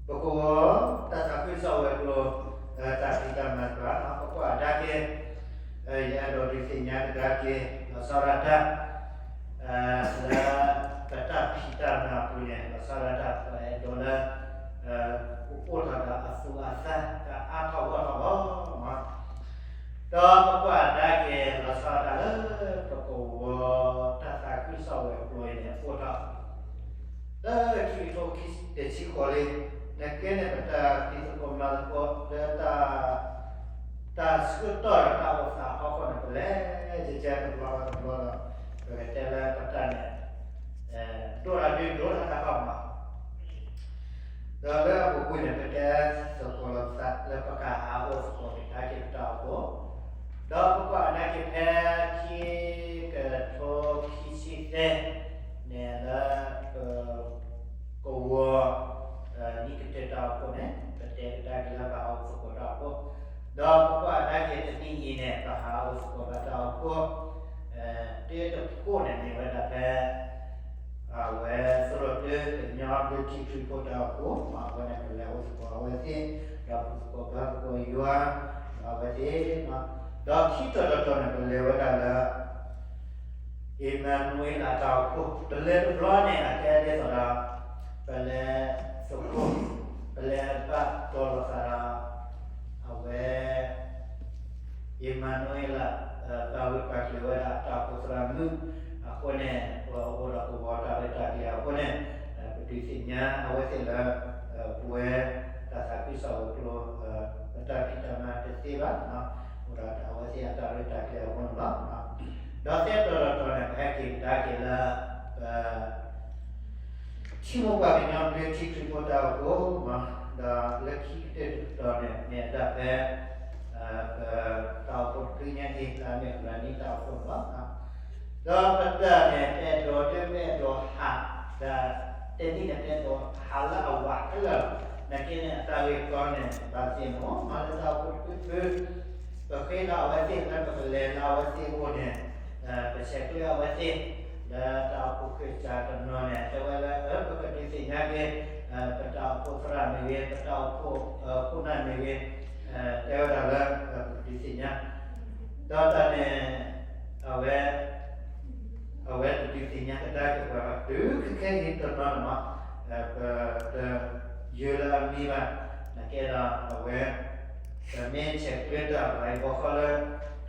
ပကဝီၤတၢ်သးခုကစီၣ်ဝဲၤကျိၤ တၢ်ဖံးတၢ်မၤတဖၣ် ပကွၢ်အဒါက့ၤ ယအဲၣ်ဒိးဒုးသ့ၣ်ညါကဒါက့ၤ လီၤဆီဒၣ်တၢ် လၢပတၢ်ဖံးတၢ်မၤအပူၤန့ၣ် လီၤဆီဒၣ်တၢ် ပအဲၣ်ဒိးလၢ ကအိၣ်ထီၣ်ဒီးအသူၣ်အသး ကအါထီၣ်ဂီၢ်ထီၣ်လီၤ. ဒီးပကွၢ်အဒါက့ၤ လီၤဆီဒၣ်တၢ်လၢ ပကဝီၤတၢ်သးခုကစီၣ်ဝဲၤကျိၤအံၤန့ၣ် အိၣ်ထီၣ် လၢခံကထိခံဆံဃိးလံ, နကဲန့ၣ် ပတၢ်ဖံးသကိးမၤသကိးလၢ တၢ်ဆၢကတီၢ်ဒီးတၢ်အိၣ်သးအဖီခိၣ်န့ၣ် ပလဲၤကဲကဲတဘျီဘၣ်တဘျီဒီး ပကတဲလၢပတၢ်န့ၣ် ဒိၣ်တၢ်ဒုးဒိၣ်တၢ်တၢ်ကီမး ဒီးလၢအပူၤကွံာ်န့ၣ် ပတဲသကိးလိာ်ပသးလၢ ပကဟးအိၣ်သကိးကဒါက့ၤ ပတၢ်အိၣ်ဖှိၣ်, ဒီးပကွၢ်အဒါက့ၤဖဲ ခံကထိခံဆံသၢန့ၣ်လၢ ပကဝီၤ နံၣ်ကတၢၢ်တၢ်အိၣ်ဖှိၣ်န့ၣ် ပတဲကဒါက့ၤလၢ ပဟးအိၣ်သကိးတၢ်အိၣ်ဖှိၣ်, ဒီးပကွၢ်အဒါက့ၤတနံၣ်အံၤန့ၣ် ပဟးအိၣ်သကိးဘၣ်တၢ်အိၣ်ဖှိၣ် တၢတဖှိၣ်န့ၣ် မ့ၢ်ဝဲဒၣ်ဖဲ အဝဲသရိာ်တၢ ကညီဘျၢထံခရံာ်ဖိတၢ်အိၣ်ဖှိၣ် အဝဲန့ၣ် ပလဲၤအိၣ်သကိးအဝဲသ့ၣ်, ဒီးပသကိးဘါသကိးယွၤ ဒီးအဝဲသ့ၣ်, ဒီးခံတီၤတတီၤန့ၣ် ပလဲၤဝဲဒၣ်လၢ အ့မၤနူၤအ့လးတၢ်အိၣ်ဖှိၣ်, ပလဲၤတဘျီန့ၣ် အကဲဒ်သိးဒီး ပလဲၤသကိး, ပလဲၤဘၣ်တီၤလိာ်သးဒီး အဝဲ အ့မၤနူၤအ့လး ပာ်ဂၢၢ်ပာ်ကျၢၤဝဲဒၣ်တၢ်အိၣ်ဖှိၣ်သရၣ်မုၣ်, အဃိန့ၣ် ပအိၣ်ဒီးကဝီၤတၢ်ရဲၣ်တၢ်ကျဲၤအဃိန့ၣ် ပဒုးသ့ၣ်ညါအဝဲသ့ၣ်လၢ ပဝဲတၢ်သးခုကစီၣ်ဝဲၤကျိၤ ပတၢ်ဖံးတၢ်မၤတသ့ဘၣ်, အိၣ်ဒီးအဝဲသ့ၣ်အတၢ်ရဲၣ်တၢ်ကျဲၤအဃိန့ၣ်လီၤ. ဒီးသၢတီၤတတီၤန့ၣ် ပဟဲက့ၤကဒါက့ၤလၢ ပ ထံမိၢ်ပှၢ်ကညီဘျၢထံခရံာ်ဖိတၢ်အိၣ်ဖှိၣ်, ဒီးလၢခံကတၢၢ်တတီၤန့ၣ် မ့ၢ်အဒၣ်ဖဲ ပတၢ်အိၣ်ဖှိၣ်တဖုညါအံၤ လၢအမ့ၢ်ကရၢနံတၢ်အိၣ်ဖှိၣ်န့ၣ်လီၤ. ဒီးပတၢ်န့ၣ် ပအဲၣ်ဒိးဒၢ ပအဲၣ်ဒိးဟး ဒီးတနံၣ်န့ၣ် ပအဲၣ်ဒိးဟးလၢအဝးခဲလၢာ်လီၤ. နာ်က့န့ၣ် အတၢ်ဂ့ၢ်ကီန့ၣ် ဘၣ်သ့ၣ်န့ၣ် မ့ၢ်လၢတၢ်အိၣ်ဖှိၣ်တဖုတဖု ပဃ့ဒီးအဝဲသ့ၣ်လၢပကလဲၤလၢအဝဲသ့ၣ်အအိၣ်န့ၣ် ပဆဲးကျၢအဝဲသ့ၣ် လၢတၢ်အိၣ်ဖှိၣ်ခၢၣ်စးတနီၤန့ၣ် တဲဝဲလၢ ပကဒုးသ့ၣ်ညါက့ၤ ပတၢ်အိၣ်ဖှိၣ်သရၣ်မ့ၢ်ဂ့ၤ ပတၢ်အိၣ်ဖှိၣ်ခိၣ်နၢ်မ့ၢ်ဂ့ၤ တဲဝဲဒၣ်လၢ ပကဒုးသ့ၣ်ညါ ဒီးတၢ်န့ၣ် အဝဲ အဝဲတဒုးသ့ၣ်ညါကဒါက့ၤပှၤဘၣ် တုၤခဲခဲအံၤတနီၤန့ၣ်မး ပတယၢၤလၢအမံၤဘၣ်. နာ်က့ဒီးအဝဲ ပမ့ၢ်ဆဲးကျၢတၢ်ဘၣ်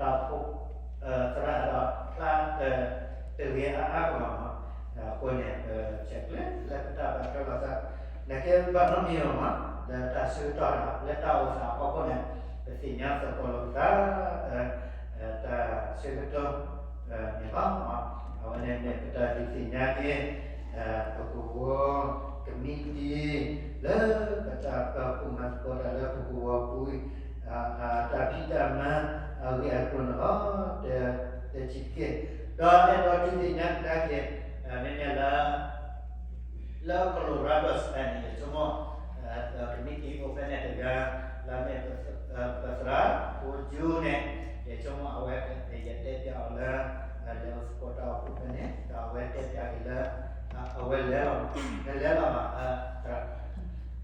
အံၤ ဘီဃီလၢ တၢ်အိၣ်ဖှိၣ်သရၣ်ဒီးဖျါ တဂ့ၤအါအါကမးမး အဃိန့ၣ် ပဆဲးကျၢလၢပတၢ်ဘၣ်ထွဲလိာ်သး နာ်က့ဘၣ်နီတမံၤလီၤမး လၢတၢ်ဆၢကတီၢ်လၢတၢ်အိၣ်သးအဖီခိၣ်န့ၣ် ပသ့ၣ်ညါသကိးလိာ်ပသး တၢ်ဆၢကတီၢ်န့ၣ်လီၤ. အဝဲန့ၣ်မ့ၢ်ပတၢ်ဒုးသ့ၣ်ညါက့ၤ ပကဝီၤကမံးတံာ် လၢပတၢ်ပာ်ဖှိၣ်မၤသကိးတၢ်လၢပကဝီၤပူၤ တၢ်ဖံးတၢ်မၤအဂ့ၢ်အကျိၤန့ၣ်လီၤ. တ တထံၣ်တက့ၢ် ဒီးအဲၣ်ဒိးဒုးသ့ၣ်ညါကဒါက့ၤ မ့မ့ၢ်လၢ လၢ Colorado Springs န့ၣ် ယဆိကမိၣ် ကမံးတံာ်အိၣ်ဖဲန့ၣ်တဂၤ လၢမ့ၢ် ပသရၣ်ဖိကၠူန့ၣ် ယဆိကမိၣ်အဝဲ ယတဲပျးအီၤလၢ လဲၤအိၣ်သကိးတၢ်အိၣ်ဖှိၣ်ဖဲန့ၣ် ဒီးအဝဲတဲပျးက့ၤလၢ အဝဲလဲၤလီၤ နလဲၤ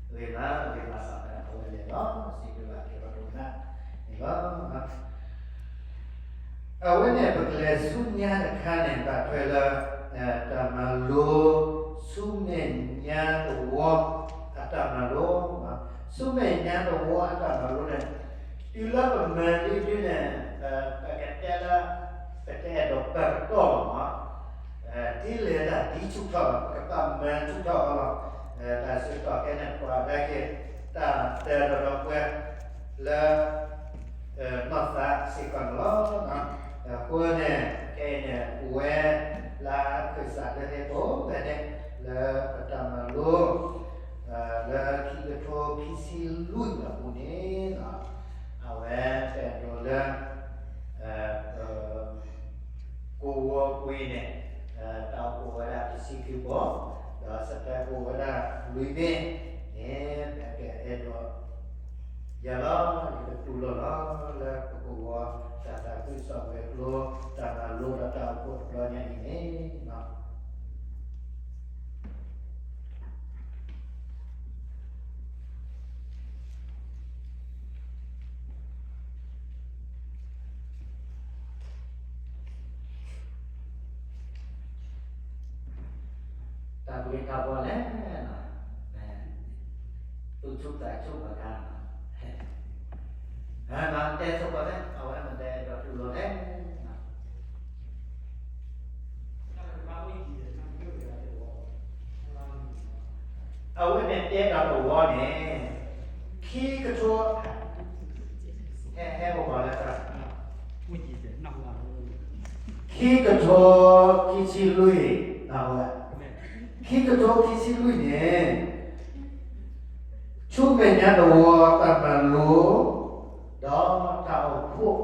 လီၤမး သရၣ် ဂ့ၤမး ဂ့ၤမးလီၤ အဝဲလဲၤလီၤ စံးဘျုးဘၣ်က့ၤပှၤဒိကနၣ်န့ၣ်လီၤ. အဝဲန့ၣ် ပကလဲၤဆူညါတခါန့ၣ် ဘၣ်ထွဲလၢ တၢ်မၤလိ ဆူမဲာ်ညါတဝီ အတၢ်မၤလိ, ဆူမဲာ်ညါတဝီအတၢ်မၤလိန့ၣ် တုၤလၢပမၤဒ်ဒုန့ၣ် ပကတဲလၢ ပတအဲၣ်ဒိးပာ်ကတီၢ်လီၤမး ဒ်လဲၣ်တၢ်ဒ်ဆူၣ်ထီၣ်လီၤ ပကဘၣ်မၤဆူၣ်ထီၣ်အီၤလီၤ. တၢ်ဆၢကတီၢ်ခဲအံၤန့ၣ် ပှၤဒၣ်က့ၤ တၢ်တၢ်ဒီးဒီပုၢ်ဝဲၢ်လၢ နီၢ်သးစ့ၢ်ကီးန့ၣ်လီၤ. အဃိန့ၣ် ခဲအံၤန့ၣ် ပဝဲလၢခၢၣ်စးလၢဟဲကိးဖဲန့ၣ် လၢပတၢ်မၤလိ လၢခံကထိခံဆံလွံၢ်အပူၤန့ၣ် အဝဲပအဲၣ်ဒိးလၢ ကဝီၤပူၤအံၤန့ၣ် တၢ်အိၣ်ဖှိၣ်ဝဲဒၣ်တဆံခံဘီ ဒီးစတဲဖိဝဲဒၣ်လွံၢ်ဘ့ၣ်န့ၣ် ပကအဲၣ်ဒိး ယၤလီၤ ယကတူၢ်လိာ်လီၤ လၢပကဝီၤတၢ်သးခုကစီၣ်ဝဲၤကျိၤ တၢ်မၤလိဒီးတၢ်အိၣ်ဖှိၣ်တဘျီညါအံၤန့ၣ်လီၤ. ဝံထီၣ်ပှၤလဲၣ်, သူၣ်ဆူၣ်သးဆူၣ်ဘၣ်ခါ, တဲဆိပာ်သ့, အဝဲမ့ၢ်တဲဒီးတူၢ်လိာ်လဲၣ်. အဝဲန့ၣ်တဲဒီးတဝီန့ၣ်, ခံကထိ, ဟဲ, ဟဲအိၣ်ပှၤလၢတၢ် ခံကထိခံဆံလွံၢ်, အဝဲ, ခံကထိခံဆံလွံၢ်န့ၣ်, ဆူမဲာ်ညါတဝီတၢ်မၤလိ, ဒီးတၢ်အိၣ်ဖှိၣ်,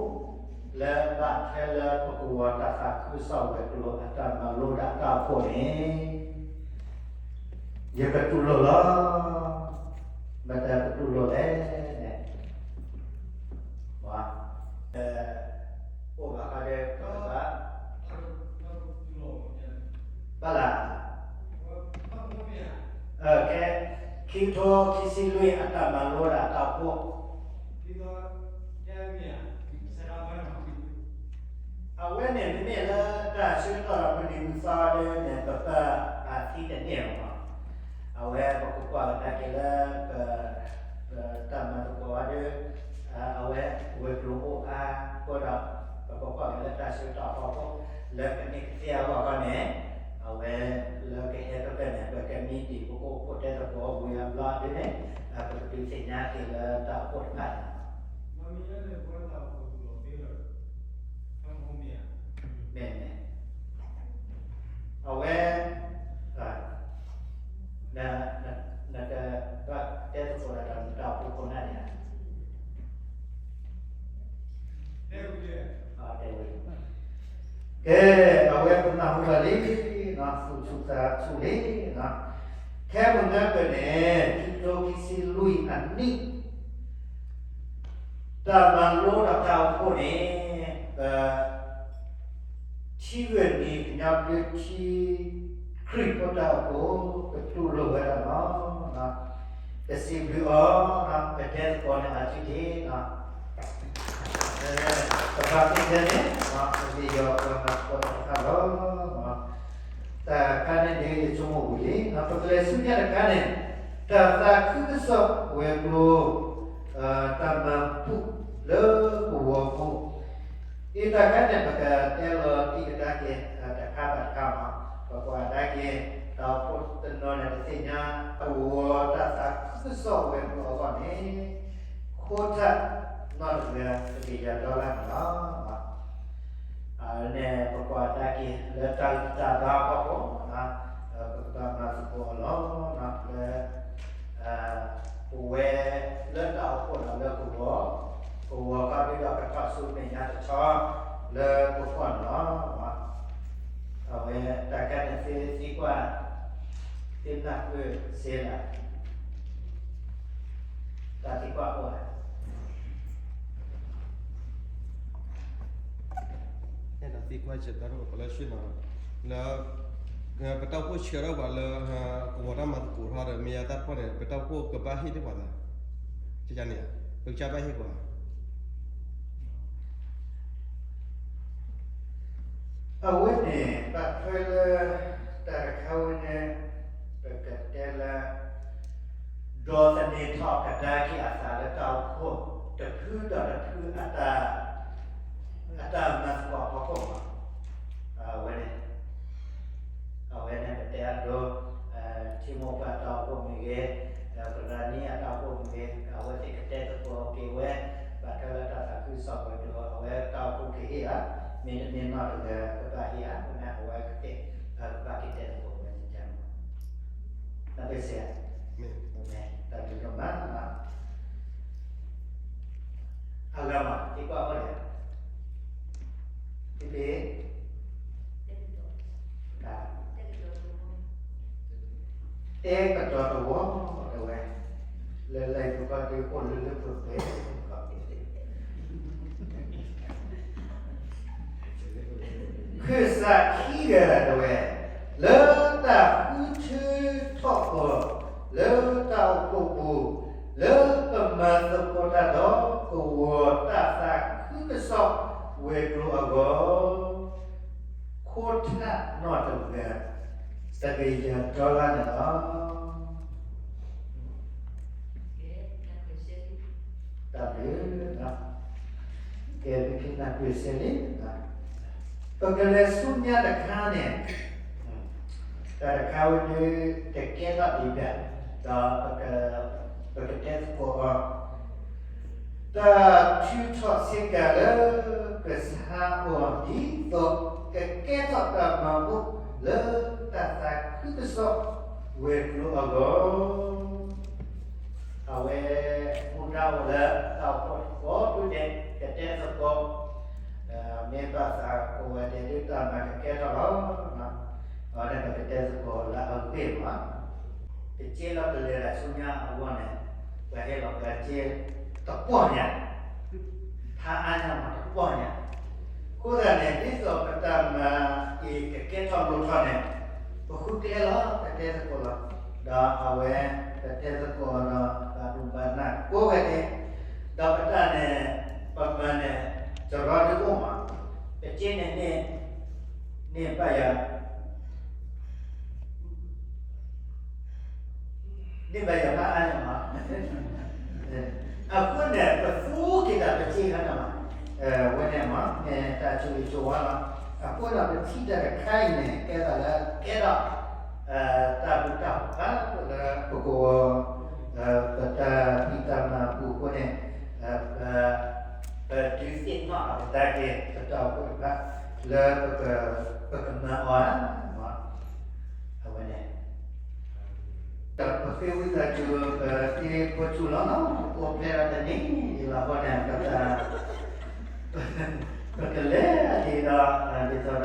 လၢဘၣ်ထွဲလၢပကဝီၤတၢ်သးခုကစီၣ်ဝဲၤကျိၤအတၢ်မၤလိဒီးတၢ်အိၣ်ဖှိၣ်န့ၣ်, ယကတူၢ်လိာ်လီၤ. မတၤကတူၢ်လိာ်လဲၣ်န့ၣ်, အိၣ်ဘၣ်ဃးဒီးကဘၣ်, ဘၣ်လၢ, ကဲ, ခံကထိခံဆံလွံၢ်အတၢ်မၤလိဒီးအတၢ်အိၣ်ဖှိၣ် အဝဲန့ၣ်မ့မ့ၢ်လၢတၢ်ဆၢကတီၢ်ဒီးမုၢ်နံၤမုၢ်သီဒီးန့ၣ် ပပာ်အသံတန့ၢ်လီၤ. အဝဲပကကွၢ်ကဒါက့ၤလၢ ပ, ပတၢ်မၤသကိးအီၤဒီး, အဝဲဝဲၤကျိၤအိၣ်အါအဃိဒီး, ပကကွၢ်က့ၤလၢတၢ်ဆၢကတီၢ်အဖီခိၣ်, လၢကန့ၢ်ကသ့အဂီၢ်ခီန့ၣ်, အဝဲလၢကဟဲဖဲဖဲန့ၣ် ပကမံဒံးပကအိၣ်ဖှိၣ်တဲသကိးဝံၤအဘျီဒ်န့ၣ်, ပကဒုးသ့ၣ်ညါက့ၤလၢတၢ်အိၣ်ဖှိၣ်တဖၣ်န့ၣ် မ့ၢ်, မ့ၢ်, အဝဲ, န, န, နကဘၣ်တဲသကိးဒီးတၢ်မူတၢ်အိၣ်ဖှိၣ်ခိၣ်နၢ်န့ၣ်ဧါ, တဲဝဲ, ကဲ, အဝဲပနၢ်ဟူဘၣ်လံ, သူၣ်ဆူၣ်သးဆူၣ်လံ, ခဲမုၢ်နၢ်ကၢၢ်န့ၣ် ခံကထိခံဆံလွံၢ်အနံၣ် တၢ်မၤလိဒီးတၢ်အိၣ်ဖှိၣ်န့ၣ်, ပ, ထံဂုၤနံၤကညီဘျုးထံခရံာ်ဖိတၢ်အိၣ်ဖှိၣ် ကတူၢ်လိာ်ဝဲဒၣ်လီၤ. ကစံးဘျုးအီၤ, ကတဲသကိးန့ၢ်အီၤစုဒ့ၣ်, ပဘၣ်သ့ၣ်ညါန့ၣ်, ပမ့ၢ်ယွၤပှၤမၤသကိးတၢ်တဖၣ်လီၤ. တၢ်ခါန့ၣ်ဒ်ယဆိကမိၣ်ဝံၤလံ, ပကလဲၤဆူညါတခါန့ၣ်, တၢ်သးခုကစီၣ်ဝဲၤကျိၤ, တၢ်မၤဘူၣ်လၢကဝီၤပူၤ, အံၤတၢ်ခါန့ၣ် ပကတဲလီၤတံၢ်ကဒါက့ၤတခါဘၣ်တခါမး, ပကွၢ်ကဒါက့ၤ တၢ်အိၣ်ဖှိၣ်တနီၤန့ၣ် တသ့ၣ်ညါ ကဝီၤတၢ်သးခုကစီၣ်ဝဲၤကျိၤအဂီၢ်န့ၣ်, ခိၣ်ထၣ်နီၣ်တဂၤ တကယၤဒီလၣ်န့ၣ်လီၤ. အန့ၣ် ပကွၢ်ကဒါက့ၤလၢတၢ်ဂံၢ်တၢ်ဘါအဖီခိၣ်, ပကဘၣ်မၤသကိးအီၤလီၤ. လၢ ပဝဲလၢတၢ်အိၣ်ဖှိၣ်ဒီးလၢကဝီၤ, ကဝီၤခီဒုဒီးကထီၣ်ဆူမဲာ်ညါတဆီ လၢပကွၢ်န့ၣ်လီၤ. အဝဲတၢ်ခါန့ၣ် သုသံကွၢ်, သုနၢ်ပၢၢ်စ့လၢ တၢ်သံကွၢ်အိၣ်ဧါ. အဲၣ်ဒိးသံကွၢ်စၢၤတၢ်ဒီးပလၢဆ့ၣ်နီၤ, လၢ ပတၢ်အိၣ်ဖှိၣ်ဆှၢထီၣ်ပှၤလၢ ကဝီၤတၢ်မၤသကိးထီၣ်ဒီး မ့ၢ်ယါတၢ်ဖီၣ်န့ၣ် ပတၢ်အိၣ်ဖှိၣ်ကဘၣ်ဟ့ၣ်သ့ၣ်ပှၤသး, ကန့ၣ် ပကစၢ်ဘၣ်ဟ့ၣ်ပှၤ အဝဲန့ၣ် ဘၣ်ထွဲလၢ တၢ်တခါဝဲန့ၣ် ပကတဲလၢ ဒိးသန့ၤထီၣ်ကဒါက့ၤအသးလၢတၢ်အိၣ်ဖှိၣ် တဖုဒီးတဖုအတၢ် အတၢ်မၤသကိးအဖီခိၣ်မး, အဝဲန့ၣ် အဝဲန့ၣ်ပတဲအဒိ, ထံမိၢ်ပှၢ်တၢ်အိၣ်ဖှိၣ်မ့ၢ်ဂ့ၤ, ပရၤနံအတၢ်အိၣ်ဖှိၣ်မ့ၢ်ဂ့ၤ, အဝဲသ့ၣ်ကတဲသကိးက့ၤဝဲ, ဘၣ်ထွဲလၢတၢ်သးခုကစီၣ်ဝဲၤကျိၤ အဝဲတၢ်အိၣ်ဖှိၣ်ကဟ့ၣ်ဧါ, မ့တမ့ၢ်နီၢ်တဂၤကဘၣ်ဟ့ၣ်ဧါ, မ့ၢ်အဝဲကတဲ, ကဘၣ်က့ၤတဲသကိးဝဲန့ၣ်, နၢ်ပၢၢ်စ့ဧါ, တၢ်ဘျုးဒိၣ်မး အဂၤမး သံကွၢ်အိၣ်လဲၣ်, ဖံဖံ, တဲကတီၤတဝီတဝဲ, လၢလၢပကီၢ်ဒုးအိၣ်လၢလၢပှဲၤပှဲၤ, ခၢၣ်စးခံဂၤတဝဲ, လၢတၢ်ဃုထၢထီၣ်ပှၤ လၢတၢ်အိၣ်ဖှိၣ်ပူၤ လၢပမၤသကိးတၢ်ဒီးကဝီၤတၢ်သးခုကစီၣ်ဝဲၤကျိၤအဂီၢ်, ခိၣ်ထၣ်နီၢ်တဂၤ, တကယၤဒီလၣ်န့ၣ်လီၤ. တၢ်ဘျုး, ကဲ ပဖံနၢ်ကွ့ၢ်စ့လံ, ပကလဲၤဆူညါတခါန့ၣ်, တၢ်တခါဝဲဒၣ် တကဲထီၣ်ဒံးဘၣ်, ဒီး ပကတဲသကိးအီၤ တၢ်ထုးထီၣ်ဆ့ကၤလၢကစၢ်အဂီၢ် ဒ်သိးကကဲထီၣ်တၢ်မၤဘူၣ် လၢတၢ်သးခုကစီၣ်ဝဲၤကျိၤအဂီၢ်, အဝဲမူဒါအိၣ်လၢတၢ်အိၣ်ဖှိၣ်ကိးဒဲး ကတဲသကိး, မ့ၢ်ဘၣ်သးကိးဂၤဒဲးဒ်တၢ်မၤကကဲထီၣ်လီၤ. အဝဲန့ၣ်ပကတဲသကိးလၢအဂ့ၢ်မး ပစ့လီၤပလဲၤဒၣ်ဆူညါအဂီၢ်န့ၣ်, ပှၤဟ့ၣ်လီၤပစ့တပီၢ်ညါ, ဖးအါညါမးတပီၢ်ညါ, အဃိသတးန့ၣ် ဒ်သိးပတၢ်မၤအံၤကကဲထီၣ်လိၣ်ထီၣ်န့ၣ်, ပဃုကျဲလီၤ ပတဲသကိးလီၤ, ဒီးအဝဲပတဲသကိးဒီး ဘၣ်ဒိဘၣ်နၢ်ကိးဂၤဒဲး, ဒီးပတၢ်န့ၣ် ပမၤန့ၣ် စရီဒ်အိၣ်မး, ပစ့န့ၣ်န့ၣ် န့ၢ်ဘၣ်ယၤ န့ၢ်ဘၣ်ယၤဖးအါန့ၣ်မး, အဃိန့ၣ် ပသူက့ၤတၢ်ပစ့ခါန့ၣ်မး, ဝဲန့ၣ်မး မ့ၢ်တၢ်ဆိၣ်ဂ့ၤဆိၣ်ဝါလီၤ. အဃိဒီးပထံၣ်တၢ်တခါအံၤန့ၣ် ကဲသးလၢကဲထီၣ် တၢ်ဘူၣ်တၢ်ဖးလၢပကဝီၤ ပတၢ်ဖံးတၢ်မၤအပူၤအဃိန့ၣ်, ပဒုးသ့ၣ်နီၣ်အပတၢ်က့ၤ ပတၢ်အိၣ်ဖှိၣ်တဖၣ် လၢပကမၤအီၤဧါ, အဝဲန့ၣ် ဒီးပဃ့ဝံသးစူၤ ပသ့ဖိဆူၣ်လီၤ, အိၣ်ဖျဲၣ်ဒီးတနံၤဒ်လီၤဃီန့ၣ် ပကလဲၤဒ်ဒီး ဒ်သိးဒီး ပက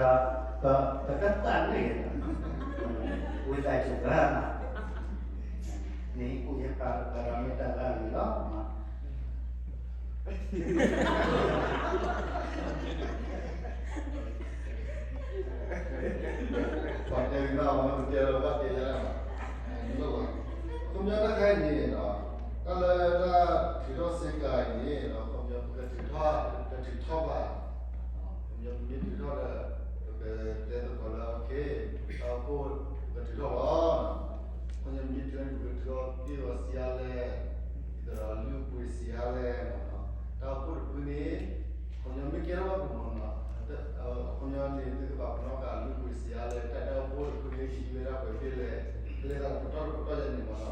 ပာ်န့ၢ် ဝံသးစူၤဘၣ်, နံၤကူၣ်ယပာ်လီၤမ့ၢ်တၢ်လၢအဂ့ၤလီၤ. ပှၤတဲဝံၤဘၣ်မ့ၢ်ပတဲလီၤဘၣ်တဲယၤလီၤ, ခီပညီတခါအံၤန့ၣ်ဒီး တၢ်လၢတၢ်ထုးထီၣ်ဆ့ကၤအံၤန့ၣ်ဒီး ခီပညီပကထုးထီၣ် တထုးထီၣ်ဘၣ်, ခီပညီပမ့ၢ်ထုးထီၣ်ဒီး ပကတဲသကိးလၢ okay တၢ်အိၣ်ဖှိၣ်ပကထုးထီၣ်လီၤ. ခီပညီမ့ၢ်ထုးထီၣ်န့ၣ် ပကထုးထီၣ်က့ၢ်ဂီၤစံးအါလဲၣ်, ဒ်သိးဒီးလုၢ်ပှ့ၤစံးအါလဲၣ်မးနီၤ, တၢ်အိၣ်ဖှိၣ်တဖုန့ၣ် ခီပညီမ့ၢ်ကဲထီၣ်ဘၣ်ကမီၤနီၤ, ခီပညီန့ၣ် သုကဘၣ်ပနီၣ်ကလုၢ်ပှ့ၤစံးအါလဲၣ်, တၢ်တၢ်အိၣ်ဖှိၣ်တဖုန့ၣ် ဟံးဝဲဒၣ်ပှဲၤဖဲလဲၣ်, ဖဲလဲၣ်တၢ်တပတီၢ်တပတီၢ်ယၤန့ၣ်မးနီၤ,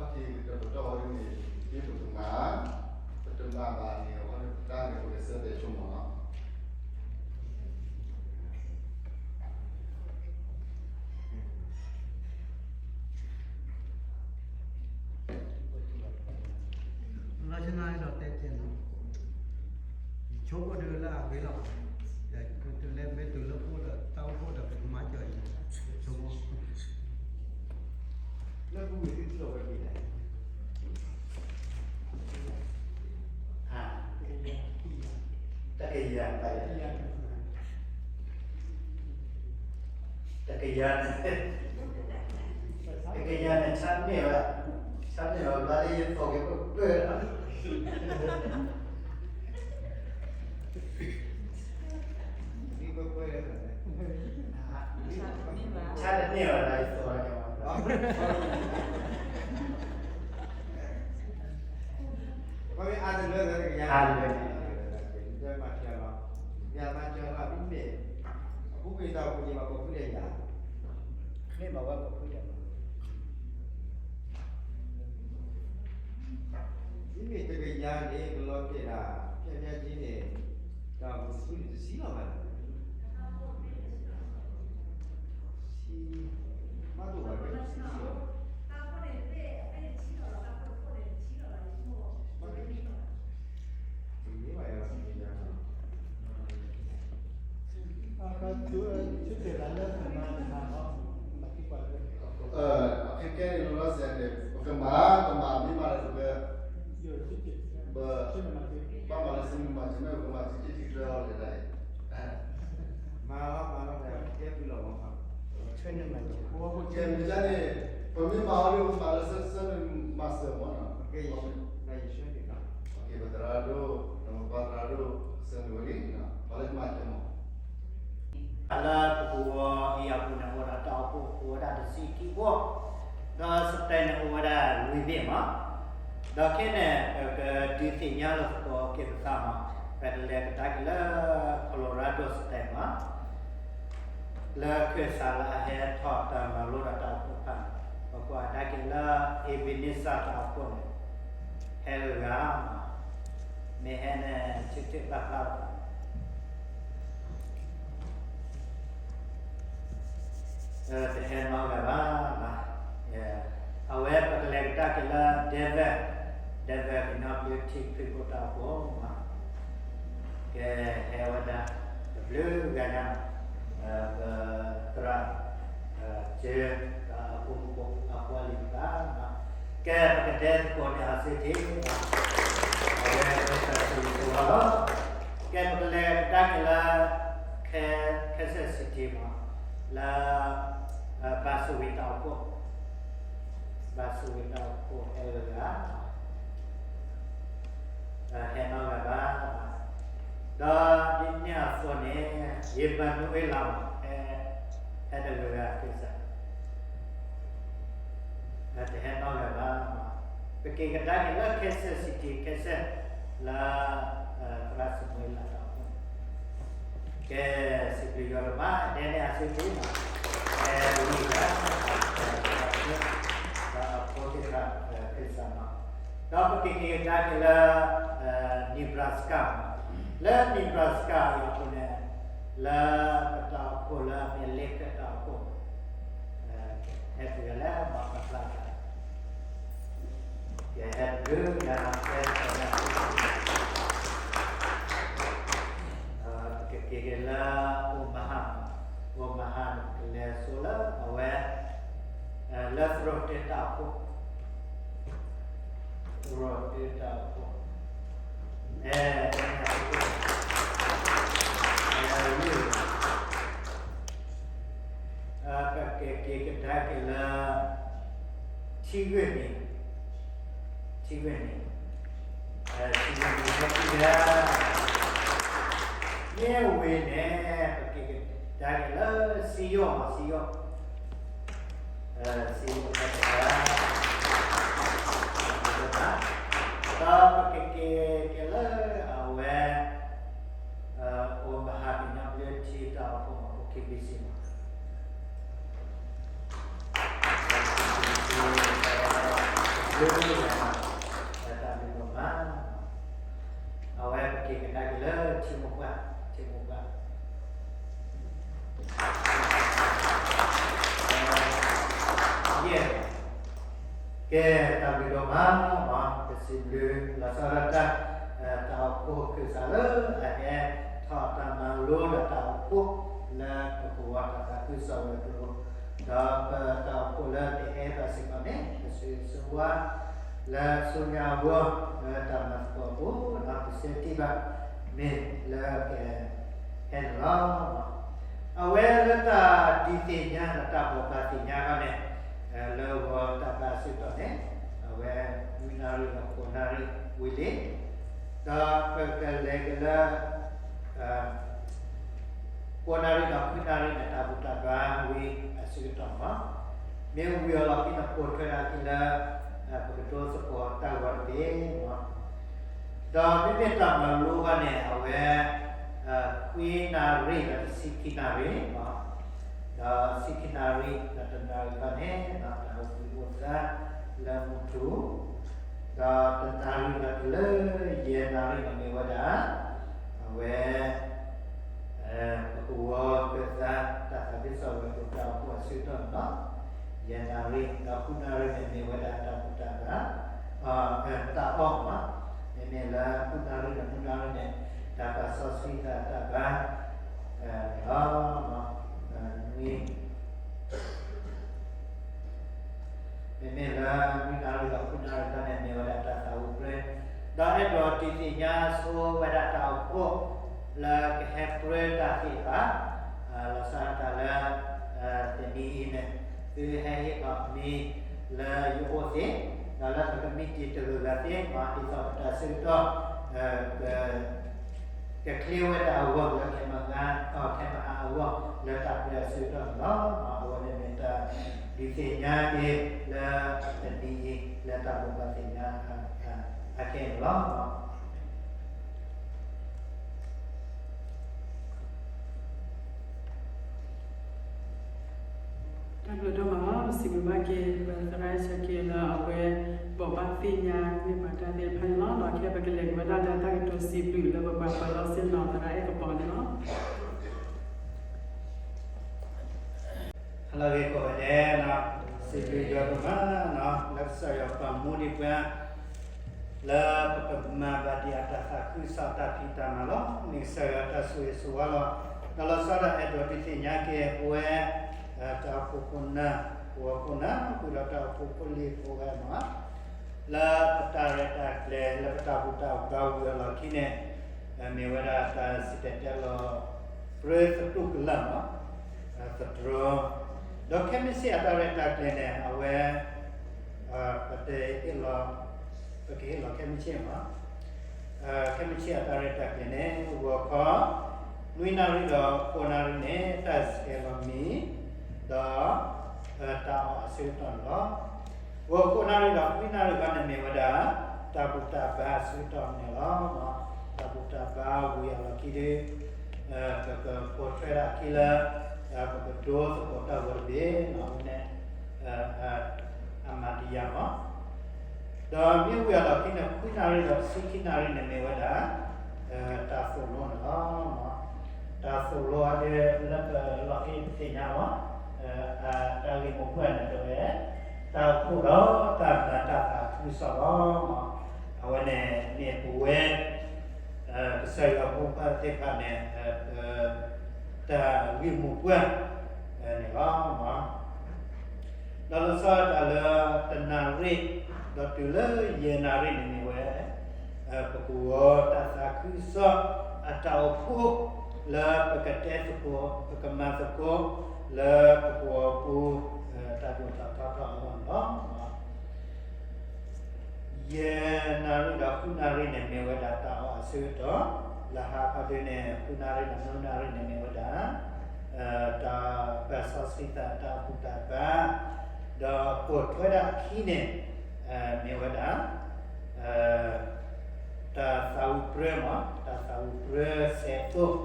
ခီၣ်ထံးတပတီၢ်ဝဲန့ၣ် မ့ၢ်ပကမၤ, ပတမၤဘၣ်န့ၣ် အဝဲန့ၣ်ပတၢ်န့ၣ် ပကဆၢတဲာ်ဆိကမိၣ်နီၤ. လၢဆနၢ်ဒီးတဲကဲနီၤ, ယဆိကမိၣ်ဒ်လၢအဂ့ၤလီၤ, တုၤလၢမ့ၢ်တုၤလၢအိၣ်ဒီးတၢ်အိၣ်ဖှိၣ်ဒီးပကမၤစၢၤအံၤ, ယဆိကမိၣ် လၢပဝဲသ့ၣ်ထံၣ်လီၤဝဲဒ်လဲၣ်, တကယၤ, တကယၤန့ၣ်, တကယၤန့ၣ် ဆါန့ၢ်ဝဲ, ဆါန့ၢ်ဝဲဘျီဒ်ယသိးက့ၤပၢၢ်ပၢၢ်လီၤ. ဆါတန့ၢ်ဘၣ်ဒီးယသိးက့ၤဝဲ, အါတလၢန့ၣ်, မၤစၢၤလီၤ, မၤစၢၤလီၤ, မ့မ့ၢ် အပူၤကွံာ်တၢ်အိၣ်ဖှိၣ်န့ၣ် ဘၣ်ကိးဖုလဲၣ်ယၤ, မ့ၢ်ဘၣ်ဝဲကိးဖုလဲၣ်, မ့မ့ၢ်တကယၤန့ၣ် ကလီၤတဲာ်ဒၣ် ဖျဲၣ်ဖျဲၣ်က့န့ၣ် တၢ်အိၣ်ဖှိၣ်တဖုန့ၣ် တဆံလီၤဘၣ်, ဆံ, မ့ၢ်တအိၣ်ဘၣ် တဆံလီၤ. အခဲကဲန့ၣ် လီၤလီၤဆဲးန့ၣ် ပကမၤ ပမၤမ့ၢ်မၤလၢပက ပ ဘၣ်မၤလၢဆူမၤစၢၤမ့ၢ် ပကမၤစၢၤစ့ၢ်ကီးလီၤလၢတၢ်အံၤ, မၤလီၤ မၤလီၤ ကဲသုလီၤမး, ကဲမ့ၢ်န့ၣ် ပမ့ၢ်မၤအီၤဒီး ပမၤလၢဆၢမ့ၢ်မၤစၢၤမ့ၢ်နီၤ, ပသရၣ်ဒိၣ် နပပၢ်သရၣ်ဒိၣ် ဆၢမ့ၢ်ဝဲလံ, ပှၤလၢကမၤစၢၤမး လၢပကဝီၤအံၤအပူၤန့ၣ် အိၣ်ဒီးတၢ်အိၣ်ဖှိၣ်အိၣ်ဝဲဒၣ်တဆံခံဘိ, ဒီးစတဲန့ၣ်အိၣ်ဝဲဒၣ်လွံၢ်ဘ့ၣ်မး, ဒီးခဲန့ၣ် ပကဒုးသ့ၣ်ညါလိာ်သကိးက့ၤပသးမး, ပကလဲၤကဒါက့ၤလၢ Colorado State မး လၢခၢၣ်စးလၢအဟဲထီၣ်တၢ်မၤလိဒီးတၢ်အိၣ်ဖှိၣ်တဖၣ်န့ၣ်, ပကွၢ်ကဒါက့ၤလၢ Ebenezer တၢ်အိၣ်ဖှိၣ်န့ၣ် ဟဲဂ့ၤဂ့ၤမး, မ့ၢ်ဟဲန့ၣ် ဆၢထၢၣ်ဘၣ်ဖျါလီၤ တဟဲနီတဂၤဘၣ်. အဝဲပကလဲၤကဒါက့ၤလၢ Denver, Denver ကညီဘျၢထံခရံာ်ဖိတၢ်အိၣ်ဖှိၣ်မး, ကဟဲဝဲဒၣ် တဘျုးဂၤညါ, ပသရၣ် စၢၤ ဒီးအဖိမုၣ်ဖိအဖိအလံၤတဖၣ်, ကဲပကတဲသကိးန့ၣ်အဆၢထံၣ်, အဝဲပကစၢ်ဆိၣ်ဂ့ၤဆိၣ်ဝါလီၤ. ကဲပကလဲၤကဒါက့ၤလၢ Kansas City မး, လၢ ဘၣ်ဆိၣ်ဂ့ၤတၢ်အိၣ်ဖှိၣ်, ဘၣ်ဆိၣ်ဂ့ၤတၢ်အိၣ်ဖှိၣ်ဟဲဂ့ၤဂ့ၤ ဟဲနီတဂၤဘၣ်, ဒီးဒ်န့ၣ်အသိးန့ၣ် ယမၤနူၤအ့လးမး ဟဲတဂၤဂၤကစၢ်, တဟဲနီတဂၤဘၣ်, ပက့ၤကဒါက့ၤလၢ Kansas City, Kansas လၢ သရၣ်စမူၤအ့လးတၢ်အိၣ်ဖှိၣ်န့ၣ်, ကဲစံးဘျုးယွၤဒိၣ်မး, ဒ်န့ၣ်အဆၢထံၣ်န့ၣ်, ကဲဝံၤလၢ ဒီးအဖိသ့ၣ်တဖၣ် ကစၢ်မး, ဒီးပကက့ၤကဒါက့ၤလၢ Nebraska မး, လၢ Nebraska အံၤအပူၤန့ၣ်, လၢပတၢ်အိၣ်ဖှိၣ်လၢအမ့ၢ် Lake တၢ်အိၣ်ဖှိၣ်, ဟဲတုၤလၢမၤပျၢ်တၢ်, ကဟဲတုၤလၢ ပကက့ၤက့ၤလၢ Omaha, Omaha န့ၣ် ပကလဲၤဆိလၢအဝဲ လၢသရိာ်တၢ်အိၣ်ဖှိၣ်, သရိာ်တၢ်အိၣ်ဖှိၣ်, အဲ ပကက့ၤကဒါက့ၤလၢ ထံဂ့ၢ်န့ၣ်, ထံဂ့ၢ်န့ၣ်, ထံဂ့ၢ်န့ၣ် ဟဲတုၤလၢ မ့ၢ်ဝံၤန့ၣ် ပကက့ၤကဒါက့ၤလၢ စံယိၣ်မး, စံယိၣ်, စံယိၣ်တၢ်အိၣ်ဖှိၣ်, ဒီးပကက့ၤက့ၤလၢအဝဲ Omaha ကညီဘျၢထံတၢ်အိၣ်ဖှိၣ်မး, ပက့ၤ busy မး တၢ်ဘျုးဒိၣ်မး, အဝဲပက့ၤကဒါက့ၤလၢထံမိၢ်ပှၢ်, ထံမိၢ်ပှၢ်, ယဲၢ် ကဲတၢ်ဘျုးဒိၣ်မး, ပစံးဘျုးလီၤဆီဒၣ်တၢ်, တၢ်အိၣ်ဖှိၣ်ခၢၣ်စးလၢအဟဲထီၣ်တၢ်မၤလိဒီးတၢ်အိၣ်ဖှိၣ်လၢပကဝီၤတၢ်သးခုကစီၣ်ဝဲၤကျိၤ, ဒီးပတၢ်အိၣ်ဖှိၣ်လၢတဟဲဘၣ်စ့ၢ်ကီးန့ၣ် ပဆိၣ်ဂ့ၤဆိၣ်ဝါ လၢဆူညါအဂီၢ် လၢတၢ်မၤသကိးအပူၤ ဒီးပစဲးတံၢ်ဘၣ် မ့ၢ်လၢက ဟဲန့ၣ်လီၤ. အဝဲလၢတၢ်ဒုးသ့ၣ်ညါဒီးတၢ်ဘိးဘၣ်သ့ၣ်ညါခီန့ၣ်, လၢဂီၤတၢ်ဘါအဆၢကတီၢ်န့ၣ်, အဝဲနွံနၣ်ရံၣ်ဒီးဃိးနၣ်ရံၣ်ဝံၤလံ, ဒီးပကလဲၤက့ၤလၢ ဃိးနၣ်ရံၣ်ဒီးဃုနၣ်ရံၣ်န့ၣ် တၢ်ဘူၣ်တၢ်ဘါဝံၤအဆၢကတီၢ်န့ၣ်လီၤ. မ့ၢ်ဝံၤအလီၢ်ခံန့ၣ် ပိာ်ထွဲဒၣ်ခံလၢ ပကဒိသကိးတၢ်ဂီၤတဘ့ၣ်န့ၣ်လီၤ. ဒီးမ့မ့ၢ်တၢ်မၤလိခီန့ၣ် အဝဲ ခွံနၣ်ရံၣ်ဒီးတဆံခံနၣ်ရံၣ်န့ၣ်လီၤ. ဒီးဆံခံနၣ်ရံၣ်ဒီးတနၣ်ရံၣ်ခီန့ၣ် တၢ်အိၣ်ဘှံးအိၣ်သါလၢမုၢ်ထူၣ်, ဒီးတနၣ်ရံၣ်ဒီးတုၤလၢယဲၢ်နၣ်ရံၣ်န့ၣ်မ့ၢ်ဝဲဒၣ် အဝဲ ပကဝီၤကသါတၢ်သးခုကစီၣ်ဝဲၤကျိၤတၢ်အိၣ်ဖှိၣ်အဆၢကတီၢ်န့ၣ်လီၤ. ယဲၢ်နၣ်ရံၣ် ဒီးဃုနၣ်ရံၣ်န့ၣ်မ့ၢ်ဝဲဒၣ်တၢ်ဘူၣ်တၢ်ဘါ တၢ်အီၣ်မး, မ့မ့ၢ်လၢဃုနၣ်ရံၣ်ဒီးနွံနၣ်ရံၣ်န့ၣ် တၢ်ပာ်စီဆှံတၢ်တၢ်ဘါန့ၣ်လီၤ. နွံ မ့မ့ၢ်လၢနွံနၣ်ရံၣ်ဒီးဃုနၣ်ရံၣ်ခီန့ၣ် မ့ၢ်ဝဲဒၣ်တၢ်သးဝံၣ်ပြၢ, ဒီးအဲၣ်ဒိးဒုးသ့ၣ်ညါဆိဝဲဒၣ်တၢ်အိၣ်ဖှိၣ်လၢကဟဲပြၢတၢ်သ့ၣ်တဖၣ်, လီၤဆီဒၣ်တၢ်လၢ တနံၤအံၤန့ၣ် သုဟဲဟ့ၣ်ခီမ့ၢ်လၢယအိၣ်သ့, ဒီးလၢပကမံးတံာ်တဂၤဂၤသ့, ဒ်သိးပတၢ်ဆၢကတီၢ် ပ ကချ့ဝဲတၢ်အဂီၢ်လၢခဲမၤအါ, ခဲမၤအါအဂီၢ် လၢတၢ်ပှဲၤအဆၢကတီၢ်န့ၣ်လီၤ. အဝဲန့ၣ်မ့ၢ်တၢ်ဒုးသ့ၣ်ညါက့ၤလၢတနံၤအံၤ လၢတၢ်ဘိးဘၣ်သ့ၣ်ညါအခဲအံၤန့ၣ်လီၤ. တၢ်ဘျုးဒိၣ်မးလီၤ. ပစံးဘျုးဘၣ်က့ၤ ပသရၣ်စၢၤက့ၤလၢအဝဲ ဘိးဘၣ်သ့ၣ်ညါန့ၢ်ပှၤတၢ်သ့ၣ်တဖၣ်န့ၣ်လီၤ. ဒီးခဲအံၤပကလဲၤက့ၤဝဲဒၣ်လၢတၢ်ကတိၤစံးဘျုးလၢ ပပှၤပၢၤလီၢ်ဆ့ၣ်နီၤ သရၣ်အဲၣ်ကပီၤန့ၣ်လီၤ. ဟါလၢအဂ့ၤကိးဂၤဒဲး, စံးဘျုးယွၤဒိၣ်မး လၢကစၢ်ယွၤပာ်မူဒံးပှၤ လၢပကမၤဘၣ်ဒံးအတၢ်သးခုကစီၣ်တၢ်ဖံးတၢ်မၤလီၤ. မ့ၢ်ကစၢ်ယွၤတၢ်ဆိၣ်ဂ့ၤဆိၣ်ဝါလီၤ. ဒီးလီၤဆီဒၣ်အဲၣ်ဒိးဒုးသ့ၣ်ညါက့ၤပဝဲ တၢ်အိၣ်ဖှိၣ်ခိၣ်နၢ်, ပဝဲခိၣ်နၢ်, ဃုာ်ဒီးတၢ်အိၣ်ဖှိၣ်ဖိလံၤဖိဂၤမး လၢပတၢ်ရဲၣ်တၢ်ကျဲၤ လၢပတၢ်ဘူၣ်တၢ်ဘါဝံၤအလီၢ်ခံန့ၣ် မ့ၢ်ဝဲဒၣ်တၢ်စံၣ်တဲၤတဲလီၤ ပြၢသတူၢ်ကလာ်မး သတြီၤ, ဒီးခဲမုၢ်ဆ့ၣ်အတၢ်ရဲၣ်တၢ်ကျဲၤန့ၣ် အဝဲ ပတဟ့ၣ်လီၤ, ပကဟ့ၣ်လီၤခဲမုၢ်ဆ့ၣ်မး, ခဲမုၢ်ဆ့ၣ်အတၢ်ရဲၣ်တၢ်ကျဲၤန့ၣ် ဂီၤခီ နွံနၣ်ရံၣ်ဒီးဃိးနၣ်ရံၣ်န့ၣ် တၢ်ဆဲးလီၤမံၤ ဒီး တၢ်အီၣ်အဆၢကတီၢ်န့ၣ်လီၤ. ဂီၤခီနၣ်ရံၣ်ဒီးခွံနၣ်ရံၣ်ခီန့ၣ်မ့ၢ်ဝဲဒၣ် တၢ်ဘူၣ်တၢ်ဘါအဆၢကတီၢ်န့ၣ်လီၤ. တၢ်ဘူၣ်တၢ်ဘါဝံၤအလီၢ်ခံဒီး ပကပိာ်ထွဲဒၣ်အခံလၢ ပကဒိသကိးတၢ်ဂီၤတဘ့ၣ်န့ၣ် အဝဲန့ၣ် အမၤတယၤမး ဒီးမ့ၢ်ဝံၤအလီၢ်ခံန့ၣ် ခွံနၣ်ရံၣ်ဒီးတဆံခံနၣ်ရံၣ်န့ၣ်မ့ၢ်ဝဲဒၣ် တၢ်သိၣ်လိန့ၣ်လီၤ. တၢ်သိၣ်လိအဒၢလၢပလီၢ်ခံပသ့ၣ်ညါလီၤ. တၢ်ဂ့ၢ်မိၢ်ပှၢ်န့ၣ်တဲဝဲ တၢ်အိၣ်ဖှိၣ်ဒီးတၢ်မၤတၢ်သးခုကစီၣ်လီၤ. အဝဲန့ၣ်မ့ၢ်ပဝဲ ကစၢ်ယွၤဖိခွါသ့ၣ်တဖၣ်န့ၣ် တၢ်ဂ့ၢ်မိၢ်ပှၢ်န့ၣ်လီၤ. ဒီးလီၤဆီဒၣ်တၢ်လၢတနၣ်ရံၣ် ဒီးတုၤလၢယဲၢ်နၣ်ရံၣ်န့ၣ်မ့ၢ်ဝဲ ပကဝီၤတၢ်သးခုကစီၣ်အတၢ်အိၣ်ဖှိၣ် လၢပကတဲသကိး ပကမၤသကိး လၢပကဝီၤပူၤ တၢ်ဒိၣ်ထီၣ်ထီထီၣ်အဂီၢ်န့ၣ်လီၤ. ယဲၢ်နၣ်ရံၣ်ဒီးဃုနၣ်ရံၣ်န့ၣ် မ့ၢ်ဝဲဒၣ်တၢ်အီၣ်အဆၢကတီၢ်, လၢဟါခီဒုန့ၣ် ဃုနၣ်ရံၣ်ဒီးနွံနၣ်ရံၣ်န့ၣ် မ့ၢ်ဝဲဒၣ် တၢ်ပာ်စီဆှံသး တၢ်ဘူၣ်တၢ်ဘါ, ဒီးပိာ်ထွဲဒၣ်အခံန့ၣ် မ့ၢ်ဝဲဒၣ် တၢ်သးဝံၣ်ပြၢမး, တၢ်သးဝံၣ်ပြၢ စဲးတိၢ်,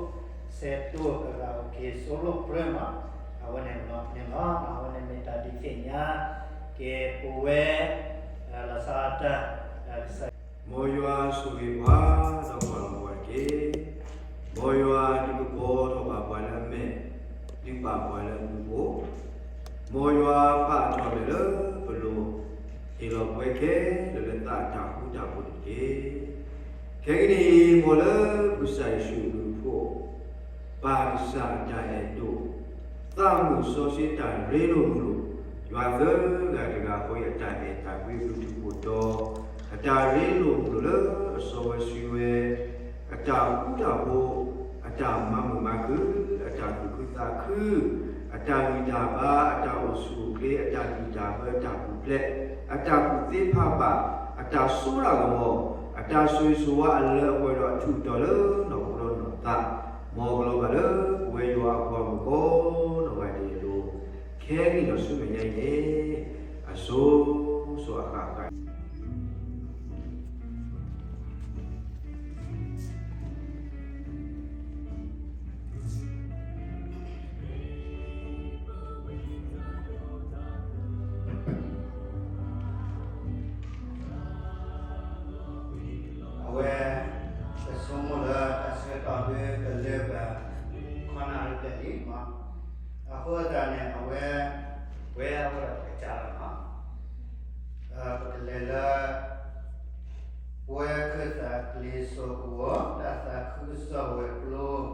စဲးတိၢ် ကရၤအိၣ်က့ၤ စိလိၣ်ပြၢမး, အဝဲန့ၣ်လီၤန့ၣ်လီၤ. အဝဲန့ၣ်မ့ၢ်တၢ်ဒုးသ့ၣ်ညါက့ၤပဝဲ လီၤဆီဒၣ်တၢ် ကစၢ် မ်ယွၤဆိၣ်ဂ့ၤပှၤ ဒီးကွၢ်လီၤပှၤတက့ၢ်. မ်ယွၤဒုးကပီၤထီၣ်ဘၣ်ပှၤလၢအမဲာ်, ဒုးပာ်ပှၤလၢအဘျုးအဖှိၣ်, မ်ယွၤပာ်ထီၣ်လၢပလိၤ, ဟ့ၣ်လီၤပှၤခဲလၢာ်လၢသးအတၢ်ဃူတၢ်ဖိးတက့ၢ်. ခဲကနံၣ်အံၤ မ်လၢပကစၢ်ယ့ၣ်ၡူးအဘျုးအဖှိၣ် ပၢ်ကစၢ်အတၢ်အဲၣ်ဒိၣ်, သးမုာ်စီဆှံတၢ်ရ့လိာ်မုာ်လိာ်, ယွၤသၢဂၤတဂၤဃီအံၤ အတၢ်အဲၣ်တၢ်ကွံအဘျုးထူးဖှိၣ်ဒီး အတၢ်ရ့လိာ်မုာ်လိာ်လၢအစီဝဲဆှံဝဲ, အတၢ်ဃူတၢ်ဖိး, အတၢ်မၤမုာ်မၤခုၣ်, အတၢ်သူၣ်ခုသးခု, အတၢ်ဂံၢ်တၢ်ဘါ, အတၢ်အိၣ်ဆူၣ်အိၣ်ချ့, အတၢ်လံၣ်တၢ်ပၢ, အတၢ်ပူၤဖျဲး, အတၢ်ကူၣ်သ့ဖးဘၣ်, အတၢ်စိတၢ်ကမီၤ, အတၢ်ဆိၣ်ဂ့ၤဆိၣ်ဝါအလၢအပှဲၤဒီးအထူးတီၤလၢနီၢ်ခိဒီးနီၢ်သး, မ်ကလီၤဘၣ်လၢပဝဲယွၤအပှၤမုၣ်ကိးနီၢ်ဂၤဒဲးအလိၤ, ခဲကနံၣ်ဒီးဆူမဲာ်ညါအံၤန့ၣ်, အစိၤစိၤအဃၣ်ဃၣ် အဝဲ ပဆိကမိၣ်လၢတၢ်ဆၢကတီၢ်ဒုကလၢာ်ဘၣ် ခီနၣ်ရံၣ်တၢ်လံမး, အဃိသတးန့ၣ် အဝဲ ပဝဲအဝဲဒၣ်ပကစၢ်လီၤမး, ပကလဲၤလၢ ပဝဲခၢၣ်သးကလံၤစိးကဝီၤ တၢ်သးခုကစီၣ်ဝဲၤကျိၤ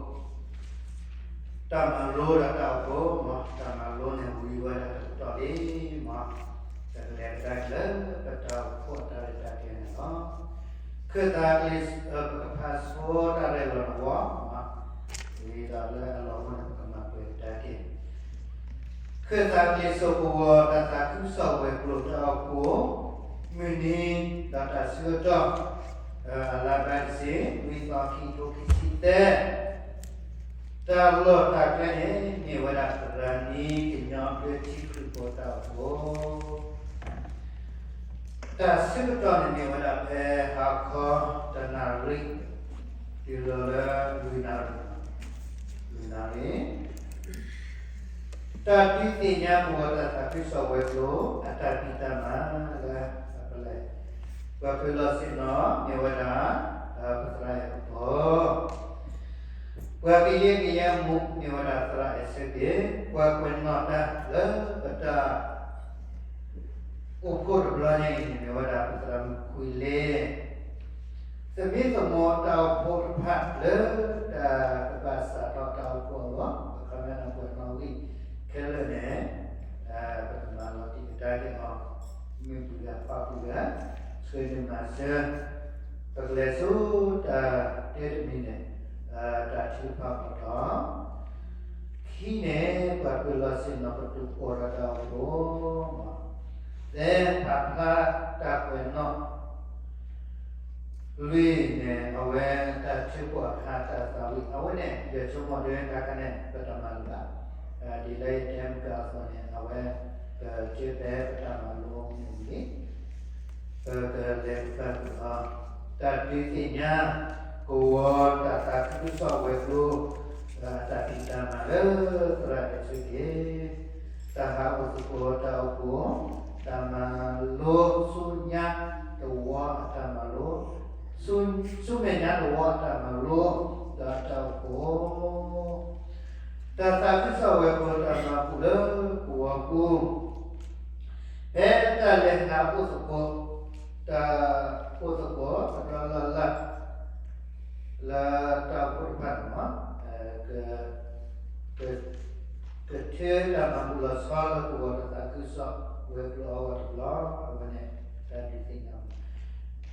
တၢ်မၤလိဒီးတၢ်အိၣ်ဖှိၣ်မး, တၢ်မၤလိန့ၣ်ဝံၤဝဲဒၣ်တကတီၢ်လံမး, တကလဲၤကဒါက့ၤလၢပတၢ်အိၣ်ဖှိၣ်အတၢ်ရဲၣ်တၢ်ကျဲၤန့ၣ်လီၤ. ခၢၣ်သးကလံၤ ပကဖးဆိတၢ်ရဲၣ်လီၤတဝီမး, ဝံၤဒီးလၢအလီၢ်အိၣ်န့ၣ် ပကမၤပှဲၤကဒါက့ၤ ခၢၣ်သးကလံၤစိးကဝီၤ တၢ်သးခုကစီၣ်ဝဲၤကျိၤတၢ်အိၣ်ဖှိၣ်, မုၢ်နံၤဒီးတၢ်ဆၢကတီၢ်, အလါဘၣ်တဆံ နွံသီ ခံကထိခံဆံသၢ, တၢ်လီၢ်တၢ်ကျဲန့ၣ် မ့ၢ်ဝဲဒၣ်သရၣ်နံၤ ကညီဘျၢထံခရံာ်ဖိတၢ်အိၣ်ဖှိၣ် တၢ်ဆၢကတီၢ်န့ၣ်မ့ၢ်ဝဲဒၣ်ဖဲဟါခီ တနၣ်ရံၣ် တုၤလီၤလၢ လွံၢ်နၣ်ရံၣ်, လွံၢ်နၣ်ရံၣ် တၢ်ဒုးသ့ၣ်ညါပဝဲတၢ်သးခုကစီၣ်ဝဲၤကျိၤ အတၢ်ဖံးတၢ်မၤလၢအပလဲၤ, ပှၤဖုလီၤဆ့ၣ်နီၤ မ့ၢ်ဝဲဒၣ် ပသရၣ်အဲၣ်ကပီၤ, ပှၤကယဲၢ်ကယဲၢ်မူ မ့ၢ်ဝဲဒၣ်သရၣ်အဲၣ်ဆၢက့ၤ, ပှၤကွဲးနီၣ်တၢ်လၢပတၢ် အိၣ်ဖှိၣ်တဘျီညါအံၤန့ၣ် မ့ၢ်ဝဲဒၣ်ပသရၣ်မုၣ်ခွံလ့, သမံသမိးတၢ်အိၣ်ဖှိၣ်တဖၣ်လၢတၢ်ကဘၣ်စးထီၣ်တၢ်အိၣ်ဖှိၣ်အဂီၢ် အခီပညီန့ၣ် ပှၤနီၣ်ဂံၢ်ခဲလၢာ်န့ၣ် ပကမၤလီၤတံၢ်ကဒါက့ၤအီၤ မုၢ်ပှဲၤဂၤဖးပှဲၤဂၤ ဆှၢဒုးမၤစၢၤ ပကလဲၤဆူတၢ်တဲတမံၤန့ၣ် တၢ်ထုကဖၣ်ပတီၢ် ခံန့ၣ် ပှၤဖုလီၤဆ့ၣ်နီၤ ပတုာ်အိၣ်ဒီးတၢ်အိၣ်ဖှိၣ် သၢ ပာ်ဖျါတၢ်ကွဲးနီၣ် လွံၢ်န့ၣ် အဝဲတၢ်ထုကဖၣ်တၢ်သးဝံၣ် အဝဲန့ၣ် ယဆိကမိၣ်ဒ်တခါန့ၣ် ပတၢ်မၤလိဘၣ်, ဒ်လၢယတဲမုၢ်ကၢအသိးန့ၣ် အဝဲ ပကၢဖဲပတၢ်မၤလိမ့ၢ်ဝံၤ ပကလဲၤကပၤကွံာ်အီၤ တၢ်ဒုးသ့ၣ်ညါ ကဝီၤတၢ်သးခုကစီၣ်ဝဲၤကျိၤ တၢ်ဖံးတၢ်မၤလၢသရၣ်အဲၣ်ဆၢက့ၤ တၢ်ဟးအိၣ်သကိးတၢ်အိၣ်ဖှိၣ် တၢ်မၤလိဆူညါတဝီအတၢ်မၤလိ ဆူမဲာ်ညါတဝီအတၢ်မၤလိ ဒီးတၢ်အိၣ်ဖှိၣ် တၢ်သးခုကစီၣ်ဝဲၤကျိၤတၢ်မၤဘူၣ်လၢကဝီၤပူၤ ဖဲတၢ်လဲၤဟးအိၣ်သကိး တၢ်အိၣ်သကိးတဘျီလၢ်လၢ် လၢတၢ်အိၣ်ဖှိၣ်တဖၣ်န့ၣ် က ကထုးတၢ်မၤဘူၣ်လီၤဆီလၢကဝီၤတၢ်သးခုကစီၣ်ဝဲၤကျိၤအဂီၢ်တဘျီ အဝဲန့ၣ် တၢ်ဒုးသ့ၣ်ညါ ခံမံၤတ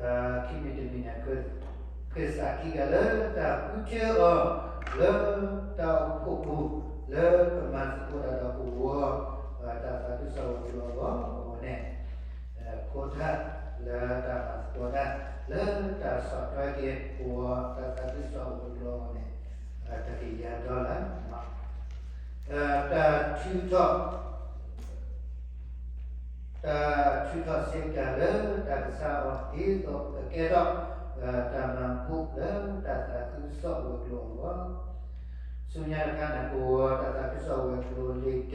မံၤန့ၣ် ကစးခံဂၤလၢတၢ်ဃုထၢအီၤလၢတၢ်အိၣ်ဖှိၣ်ပူၤ လၢကမၤသကိးတၢ်ဒီးကဝီၤ တၢ်သးခုကစီၣ်ဝဲၤကျိၤအဂီၢ် အဝဲန့ၣ် ခိထၣ်လၢတၢ်မၤသကိးတၢ် လၢတၢ်ဆီၣ်ထွဲက့ၤကဝီၤတၢ်သးခုကစီၣ်ဝဲၤကျိၤအဂီၢ်န့ၣ် တကယၤဒီလၣ် တၢ်ထုးထီၣ် တၢ်ထုးထီၣ်စ့ၢ်ကီးလၢတၢ်ကဆါအီၤ ဒ်သိးကကဲထီၣ် တၢ်မၤဘူၣ်လၢတၢ်သးခုကစီၣ်ဝဲၤကျိၤအဂီၢ် ဆူညါတခါန့ၣ် ကဝီၤတၢ်သးခုကစီၣ်ဝဲၤကျိၤ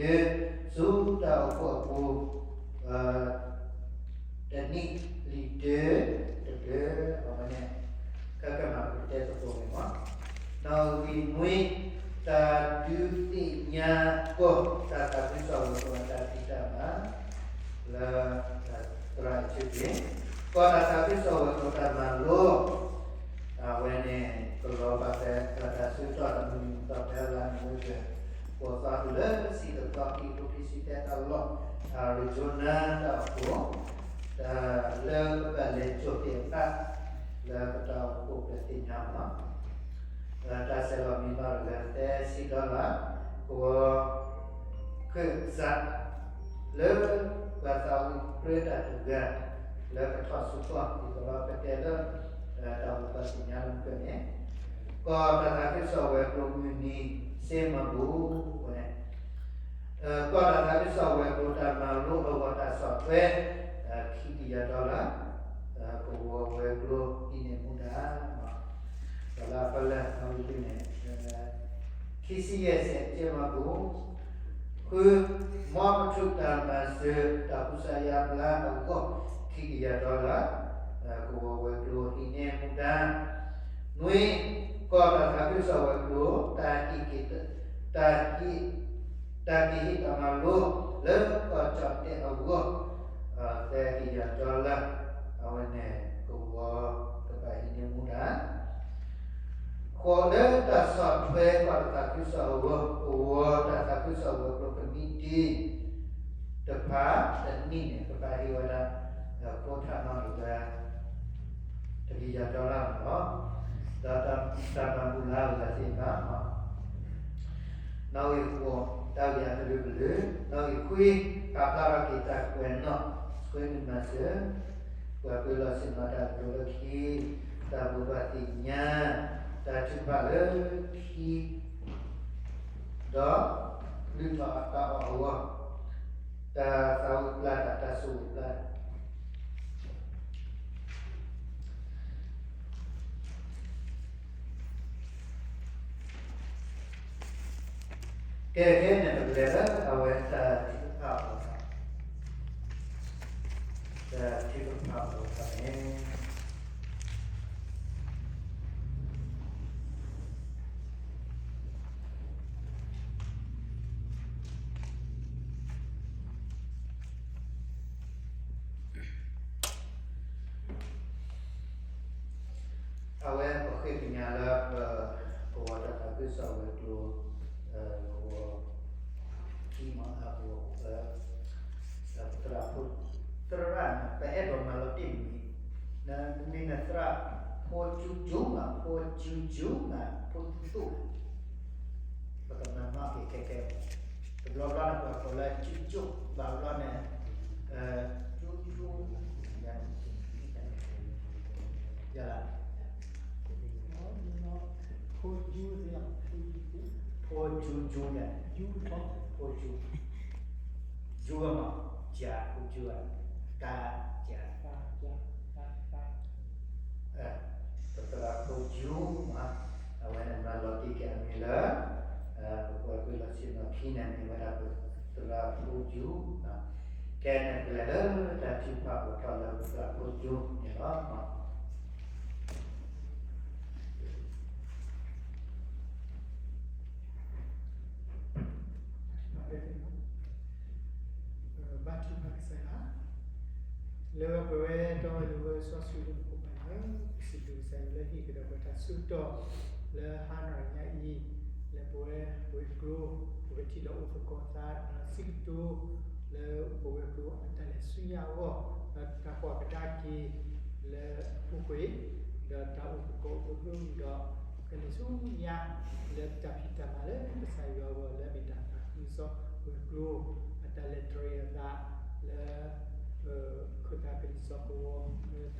လံာ်ဒၢ ဆူတၢ်အိၣ်ဖှိၣ်အပူၤ တနံၣ်လံာ်ဒၢတဘျၢ အဝဲန့ၣ် ကကမၤပတဲသကိးန့ၣ်လီၤ. နီၣ်ဂံၢ်နွံ တၢ်ဒုးသ့ၣ်ညါကီၢ် တၢ်သးခုကစီၣ်ဝဲၤကျိၤအတၢ်ဖံးတၢ်မၤ လၢ သရၣ်အဆၢက့ၤ ကီၢ်တၢ်သးခုကစီၣ်ဝဲၤကျိၤတၢ်မၤလိ အဝဲန့ၣ် ကလီၤဘၣ်ဖဲ တၢ်စုတီၢ်တၢ်မုၢ်နံၤမုၢ်သီဖဲလါနိၣ်ဝ့ဘၢၣ် ဃိးသီတုၤလၢ ဆံတသီ ခံကထိခံဆံသၢ တၢ်လီၢ် Arizona တၢ်အိၣ်ဖှိၣ် တၢ်လၢပဘၣ်လဲၤစိာ်က့ၤအသး လၢပတၢ်အိၣ်ဖှိၣ်ပသ့ၣ်ညါမး တၢ်ဆဲးလီၤမံၤလီၤတဂၤ သၢဆံ dollar ကဝီၤ ခၢၣ်စး လၢပှၤသးဝံၣ်ပြၢတၢ်တဂၤ လၢကထီၣ်ဆူကီၢ် ဒ်သိးဒီးပတဲလၢ တၢ်အိၣ်ဖှိၣ်သ့ၣ်ညါလၢမုၢ်ကၢၢ်န့ၣ် ကီၢ်တၢ်သးခုကစီၣ်ဝဲၤကျိၤမုၢ်နံၤ စ့မဘိၣ်န့ၣ် ကီၢ်တၢ်သးခုကစီၣ်ဝဲၤကျိၤတၢ်မၤလိအဂီၢ်တၢ်ဆီၣ်ထွဲ ခံကယၤ dollar ကဝီၤဝဲၤကျိၤဟံးန့ၢ်မူဒါ ဒီးလၢအဖီလာ် အဝဲဒ်န့ၣ် ခံဆံယဲၢ် စဲးပတ့ဘၢၣ် ဃု မ်ပထုးတၢ်မၤစၢၤတၢ်ကူစါယါဘျါအဂီၢ် ခံကယၤ dollar ကဝီၤဝဲၤကျိၤဟံးန့ၢ်မူဒါ နွံ ကီၢ်တၢ်သးခုကစီၣ်ဝဲၤကျိၤ တၢ်ဟ့ၣ် တၢ်ဟ့ၣ် တၢ်ကဟ့ၣ်တၢ်မၤလိ လၢကီၢ်ကၠီၣ်တဲၣ်အဂီၢ် သၢကယၤ dollar အဝဲန့ၣ် ကဝီၤကဘၣ်ဟံးန့ၢ်မူဒါ ဃိး လၢတၢ်ဆီၣ်ထွဲကီၢ်တၢ်သးခုကစီၣ်အဂီၢ် ကဝီၤတၢ်သးခုကစီၣ်ဝဲၤကျိၤကမံးတံၢ် တဖၣ်တနံၣ်န့ၣ် ကဘၣ်ဟ့ၣ်ဝဲဒၣ် ခိထၣ်နီၣ်တဂၤ တကယၤ dollar န့ၣ်လီၤ. ဒီးတၢ်မၤဘူၣ်လၢအဂၤသ့ၣ်တဖၣ် နီၣ်ဂံၢ်ဃိး တၢ်ဂ့ၢ်အကလုာ်ကလုာ်, နီၣ်ဂံၢ်ခွံ ပာ်ဖျါထီၣ်က့ၤတၢ်ကွဲးနီၣ် ဆှၢနုာ်မၤစၢၤ, ပှၤကွံာ်လီၤဆ့ၣ်နီၤတၢ်ကတိၤလၢခံ, တၢ်ဘိးဘၣ်သ့ၣ်ညါ, တၢ်ထုကဖၣ်လၢခံ, ဒီးလုၢ်ထီၣ်အသးအီၤအဂီၢ်, တၢ်သးဝံၣ်ပျၢ်တၢ်, တၢ်ဆိၣ်ဂ့ၤပျၢ် ကဲ ခဲအံၤန့ၣ် ပကလဲၤလၢအဝဲတၢ်ထုကဖၣ်အီၤ, တၢ်ထုကဖၣ်အီၤန့ၣ် အဝဲပဃ့ကညးလၢပကဝီၤတၢ်သးခုကစီၣ်ဝဲၤကျိၤ, ကဝီၤခံမး, ပသရၣ်ဖိ, သရၣ်န့ၣ် ပအဲၣ်ဒိးမၤလီၤတံၢ်မံၤ, နမ့ၢ်နသရၣ်ဖိကၠူကၠူမး, ဖိကၠူကၠူမး, ဖိသူၣ်သူၣ်, ပကမၤမၤက့ၤခဲကဲ, တဘျီဘျီန့ၣ် ပှၤကိးလၢကၠူကၠူ, ဘၣ်ဘျီန့ၣ် ကၠူကၠူ, ယၤလၢ ဖိကၠူကၠူ, ဖိကၠူ, ဖိကၠူ, ကၠူမး, ကၠူ, ကၠူ, ပသရၣ်ဖိကၠူမး, အဝဲန့ၣ်မၤလီၤတံၢ်က့ၤအမံၤလၢ ပကွၢ်ကွံာ်လီၤဆ့ၣ်နီၤခံန့ၣ် မ့ၢ်ဝဲဒၣ်ပသရၣ်ဖိကၠူ, ကဲန့ၣ် ပလဲၤလၢတၢ်ထုကဖၣ်အိၣ်ထီၣ်လၢပသရၣ်ဖိကၠူန့ၣ်လီၤ. ဘါထုကဖၣ်ကစၢ်ယွၤ, လၢပဝဲတီဝဲလိၤဝဲစီဆှံလၢနဖိခွါန့ၣ်, ပစံးဘျုးကစၢ်ယွၤလၢဟ့ၣ်ကဒီးပှၤတၢ်ဆၢကတီၢ် လၢဟါနၤညါအံၤ, လၢပဝဲဝဲၤကျိၤ ပကထံၣ်လိာ်အိၣ်သကိးသး ဒီးစံးကတိၤ လၢပဝဲၤကျိၤအတၢ်လဲၤဆူညါအဂီၢ်, ဒီးတၢ်ကွၢ်ကဒါက့ၤ လၢအပူၤကွံာ်, ဒီးတၢ်အိၣ်သကိးအပူၤကွံာ်ဒီး ကလဲၤဆူညါ လၢတၢ်ဖံးတၢ်မၤလၢကစၢ်ယွၤအဂီၢ် လၢအမ့ၢ်တၢ်သးခုကစီၣ်ဝဲၤကျိၤ အတၢ်လဲၤတရံးအသး လၢ ခၢၣ်သးကလံၤ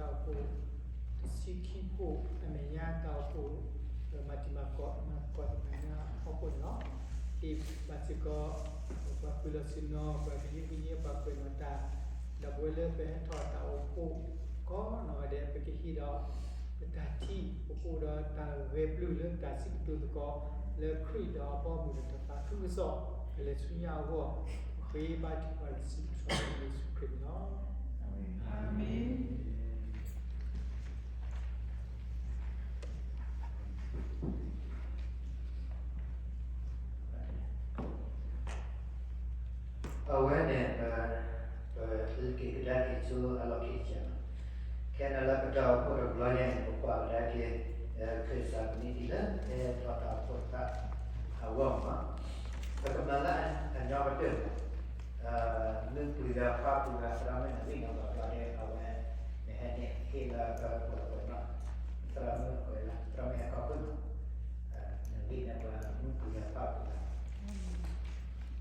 စိးကဝီၤ လၢတၢ်အိၣ်ဖှိၣ်တဆံခံဖှိၣ် အမဲာ်ညါတၢ်အိၣ်ဖှိၣ် မၤတံၤမၤကီး မၤသကိးတၢ်မဲာ်ညါအဖီခိၣ်န့ၣ်လီၤ. ဟ့ၣ်ဘၣ်စ့ၢ်ကီး ပှၤကွံာ်လီၤဆ့ၣ်နီၤ ပှၤကယုၢ်ကယဲၢ် ပှၤကွဲးနီၣ်တၢ် ဒီးပဝဲလၢပဟဲထီၣ်တၢ်အိၣ်ဖှိၣ်ကိးနီၢ်ဂၤဒဲး ပကဟ့ၣ်ဒီး ပတၢ်ထံၣ် ပကအိၣ်ဒီးတၢ်ဂဲၤပျုၢ်လၢတၢ်စံးကတိၤသကိး လၢခရံာ်ဒီးအဘီအမုၢ်ဒီးတၢ်သးခုကစီၣ် ကလဲၤဆူညါအဂီၢ် ပဃ့ဘါထုကဖၣ်လၢစံးထီၣ်ပတြၢၤယ့ၣ်ၡူးခရံာ်န့ၣ်လီၤ. အၤမ့ၣ်. အဝဲန့ၣ် ပ ပက့ၤကဒါက့ၤဆူအလီၢ်ခံကယၤလီၤ. ခဲန့ၣ်လၢပတၢ်အိၣ်ဖှိၣ်တဘျီညါအံၤ ပကွၢ်ကဒါက့ၤ ခရံာ်စၢ်ကနံၣ်ဒ်လၢ ဟဲထီၣ်တၢ်အိၣ်ဖှိၣ်တဖၣ်အဂီၢ်မး, ပကမၤလၢအညီကတၢၢ် မုၢ်ပှံၤဂၤဖးပှံၤဂၤ သရၣ်မုၣ်န့ၣ် ဂံၢ်န့ၣ်ဘၣ်ဘျီန့ၣ် အဝဲ နဟဲန့ၣ်ဟ့ၣ်လၢပှၤကွဲးနီၣ် သရၣ်မုၣ်အကွဲးလၢ သရၣ်မုၣ်ဟဲခီဖျိ နဂံၢ်န့ၣ်ပှၤမုၢ်ပှံၤဂၤဖးပှံၤဂၤ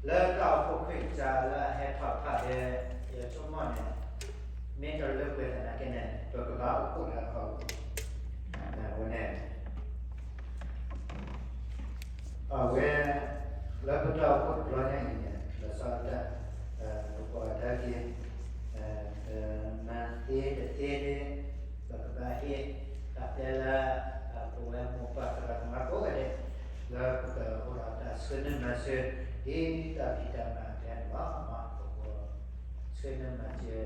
လၢတၢ်အိၣ်ဖှိၣ်ခရံာ်ကစၢ်လၢအဟဲထီၣ်တဖၣ်ဒီး ယဆိကမိၣ်န့ၣ် မ့ၢ်တၢ်လၢပှဲၤသနာ်က့န့ၣ် ပကဘၣ်အိၣ်ဖှိၣ်လၢအခီၣ် အဝဲန့ၣ် အဝဲ လၢပတၢ်အိၣ်ဖှိၣ်တဘျီညါအံၤန့ၣ် လီၤဆီဒၣ်တၢ် ပကွၢ်ကဒါက့ၤ မၤသ့တသ့န့ၣ် ပကဘၣ်ဟ့ၣ်တၢ်ပျဲလၢ ပဝဲမိၢ်ပၢ်သရၣ်သမါကိးဂၤဒဲး လၢပကအိၣ်ဒီးတၢ်ဆှၢနုာ်မၤစၢၤ ဒ်တၢ်ဖံးတၢ်မၤအကျဲန့ၣ်လီၤ. ပကဆှၢနုာ်မၤစၢၤ လၢတၢ်အိၣ်ဖှိၣ်တဘျီညါ ကဲ ပ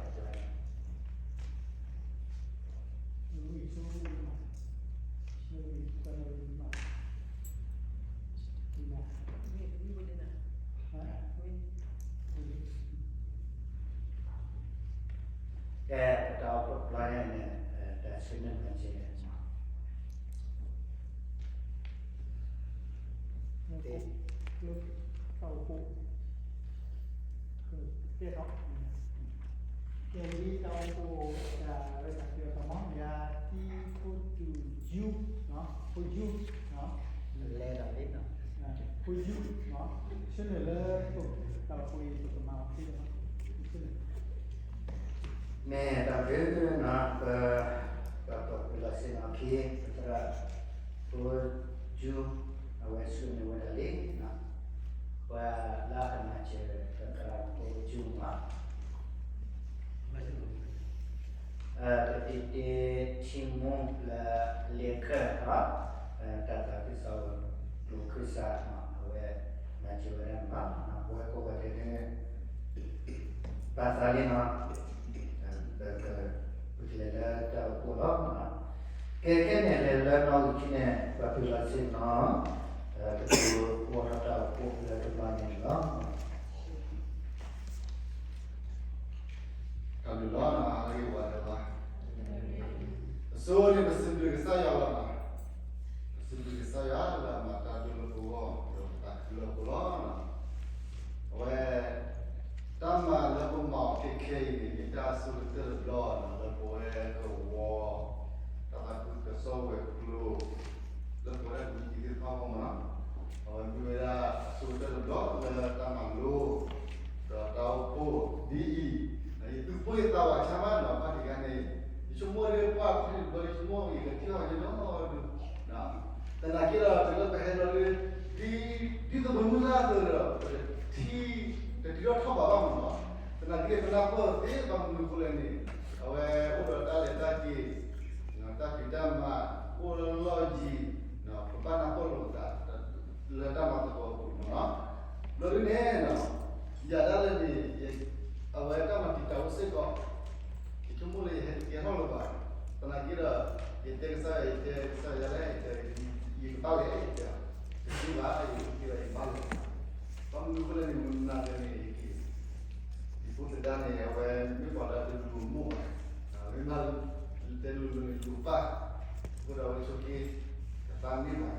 တၢ်အိၣ်ဖှိၣ်တဘျီညါအံၤန့ၣ် တၢ်ဆှၢနုာ်မၤစၢၤ တၢ်အိၣ်ဖှိၣ် ကဲထီၣ် ကဲ ဒ်တၢ်အိၣ်ဖှိၣ် တၢ်ရဲၣ်တၢ်ကျဲၤအသးမ့ၢ် ယၤ တံ ဖိတူၢ် ယူ ဖိယူ လဲၤဒီးလံနီၤ ဖိယူ ဆၢနုာ်လၢ တၢ်အိၣ်ဖှိၣ်အံၤ ပကမၤအီၤသ့လီၤ ဆၢနုာ် ကဲ မ့ၢ်တၢ်ဘျုးနီၤ ပ ပပှၤပၢၤလီၢ်ဆ့ၣ်နီၤခံ ပသရၣ်ဖိကၠူ အဝဲဆူန့ၢ်ဝဲဒၣ်လံနီၤ ပှၤလၢကနၢ်စၢၤသရၣ်ဖိကၠူမး ပတံၤတ့ထံမူလၢအလဲၤခၢၣ်နီၤ တၢ်သးခုကစီၣ်ဝဲၤကျိၤခၢၣ်စးနီၤ အဝဲနၢ်စၢၤဝဲဒၣ်န့ၣ်လီၤ ပဝဲကိးဂၤဒဲးန့ၣ် ဘၣ်သးလံနီၤ ပကလဲၤလၢတၢ်အိၣ်ဖှိၣ်လီၤ. ကဲခဲန့ၣ်လဲၤလၢနီၣ်ဂံၢ်ခံန့ၣ် ပှၤပၢၤလီၢ်ဆ့ၣ်နီၤ ကတိၤအိၣ်ထီၣ်တၢ်အိၣ်ဖှိၣ်လၢတဘျီန့ၣ်န့ၣ်လီၤ. တၢ်ဘျုးလီၤနီၤ ဟါလၢအဂ့ၤ ပှၤတဂၤ ပဆိန့ၣ် ပစံးဘျုးကစၢ်ယွၤလီၤနီၤ ပစံးဘျုးကစၢ်ယွၤလၢအမၤတၢ်ဒိၣ်လၢပဂီၢ် ဒီးပသးခုလၢပဂီၢ်လီၤ. အဝဲ တၢ်မၤလၢပမၤအီၤခဲခဲအံၤန့ၣ် မ့ၢ်တၢ်အဆိကတၢၢ်တဘျီနီၤ လၢပဝဲကဝီၤ တၢ်သးခုကစီၣ်ဝဲၤကျိၤ လၢပဝဲဒၣ်ကမံးတံာ်သ့ၣ်တဖၣ်အဂီၢ်မးနီၤ အဝဲမ့ၢ်ဝဲဒၣ်အဆိကတၢၢ်တဘျီလၢတၢ်မၤလိ ဒီးတၢ်အိၣ်ဖှိၣ်ဒ်အံၤ ယသူၣ်ပိၢ်ယသးဝးဆါမးနီၤ အခီၣ်ထံးခါန့ၣ် ယဆိကမိၣ်ဒ်ပှၤခီၣ်ထံးတဘျီ ယဆိကမိၣ် ယကထံၣ်အီၤယနီၤဒုး သနာ်က့ဒီး တုၤလၢပဟဲလီၤလၢ ဒ် ဒ်သမုၢ်မုၢ်လၢ်အသိးဒီး ပတထံၣ် တတုၤထီၣ်ထီၣ်ဘးဘၣ်မးနီၤ သနာ်က့န့ၣ် ပနၢ်ပၢၢ်သ့ ဘၣ်မနုၤအဃိလဲၣ်န့ၣ် အဝဲအိၣ်ဒီးတၢ်လဲၤတၢ်က့ၤ တၢ်ဖံးတၢ်မၤ အိၣ်လၢလီၢ်ယံၤ ပဘၣ်နၢ်ပၢၢ်လိာ်ပသး လၢတၢ်မၤသကိးအပူၤမးနီၤ ဘျီဒ်န့ၣ် ယၤဒၣ်လဲာ်န့ၣ် အဝဲတၢ်မၤတံာ်တာ်အိၣ်စ့ၢ်ကီး ယဆိကမိၣ်လၢယဟဲတကဲထီၣ်လၢၤဘၣ်. သနာ်က့ဒီး ယတဲကစၢ်ယွၤ ယတဲကစၢ်ယွၤလၢ ယတဲ ယကဘၣ်လဲၤ ယတဲ တသ့ဘၣ် ယက့ၤဒီးယကဘၣ်လဲၤ ဘၣ်မနုၤအဃိလဲၣ်န့ၣ် မနုၤလဲၣ်န့ၣ် ယက့ၤ ယဖိသဒါန့ၣ် အဝဲမ့ၢ်ပှၤလၢတလူၤမိၢ်ဘၣ်, မ့ၢ်မး တဲလူၤလိၤန့ၣ်လူၤပၢ်, အဃိဒီးအဝဲဆိက့ၤ တသးမ့ၢ်ဘၣ်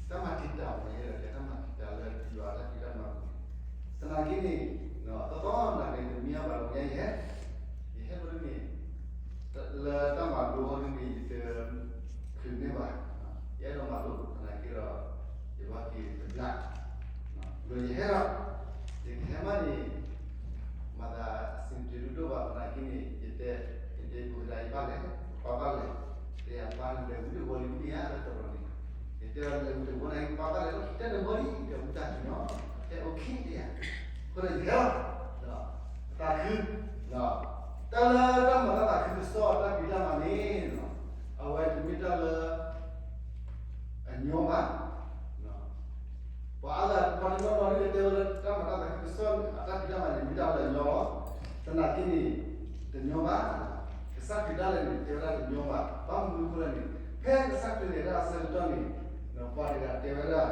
တၢ်မၤတံာ်တာ်မး ယဲဒီးတၢ်မၤတံာ်တာ်လၢယွၤတၢ်ဖံးတၢ်မၤပူၤန့ၣ်, သနာ်က့န့ၣ် သီသီနာ်က့န့ၣ် မ့ၢ်အဘၣ်လီၤညါယဟဲ, ယဟဲဘျီဒ်န့ၣ် လၢတၢ်မၤလိအီၤဒ်န့ၣ် ယတချုးန့ၢ်ဘၣ်, ယအဲၣ်ဒိးမၤလိ သနာ်က့ဒီး ယဘၣ်က့ၤတဘျး, ဒီးယဟဲဒီး ယကဟဲမးန့ၣ် မၤသးအဆင်ပြေဒိၣ်ဒိၣ်ဘၣ် သနာ်က့န့ၣ် ယတဲ ယတဲဖိသဒါယဘၣ်လဲၣ်, ပၢ်ဘၣ်လဲၣ်, တဲယၤပၢ်လဲၤဝံတဝီလံမ့ၢ်ဧါ လၢတရီန့ၣ်, ယတဲအီၤလဲၤဝံတဝီန့ၣ် ပၢ်ဘၣ်လဲၣ်လီၤ တၢ်တဝီလံ တဲဝံတၢ်တနီၤ, တဲ okay တဲယၤ, အဃိဒီးယဟဲလီၤ, ဒီးသးခု, တၢ်လၢတၢ်မၤတၢ်သးခုကစီၣ်တၢ်ဖံးတၢ်မၤန့ၣ် အဝဲတမ့ၢ်တၢ်လၢ အညီဘၣ်, ပှၤအါဂၤပှၤတနီၤနီၤဒ်လဲၣ်တဲဝဲလၢတၢ်မၤတၢ်သးခုကစီၣ်အတၢ်ဖံးတၢ်မၤန့ၣ် မ့ၢ်တၢ်လၢအညီလီၤ, သနာ်က့န့ၣ် တညီဘၣ်, ကစၢ်ခရံာ်ဒၣ်လဲာ်န့ၣ် တဲဝဲဒၣ်တညီဘၣ်, ဘၣ်မနုၤအဃိလဲၣ်န့ၣ် ဖဲကစၢ်ခရံာ်လဲၤတၢ်အဆၢကတီၢ်န့ၣ် ပှၤတဂၤတဲဝဲဒၣ်,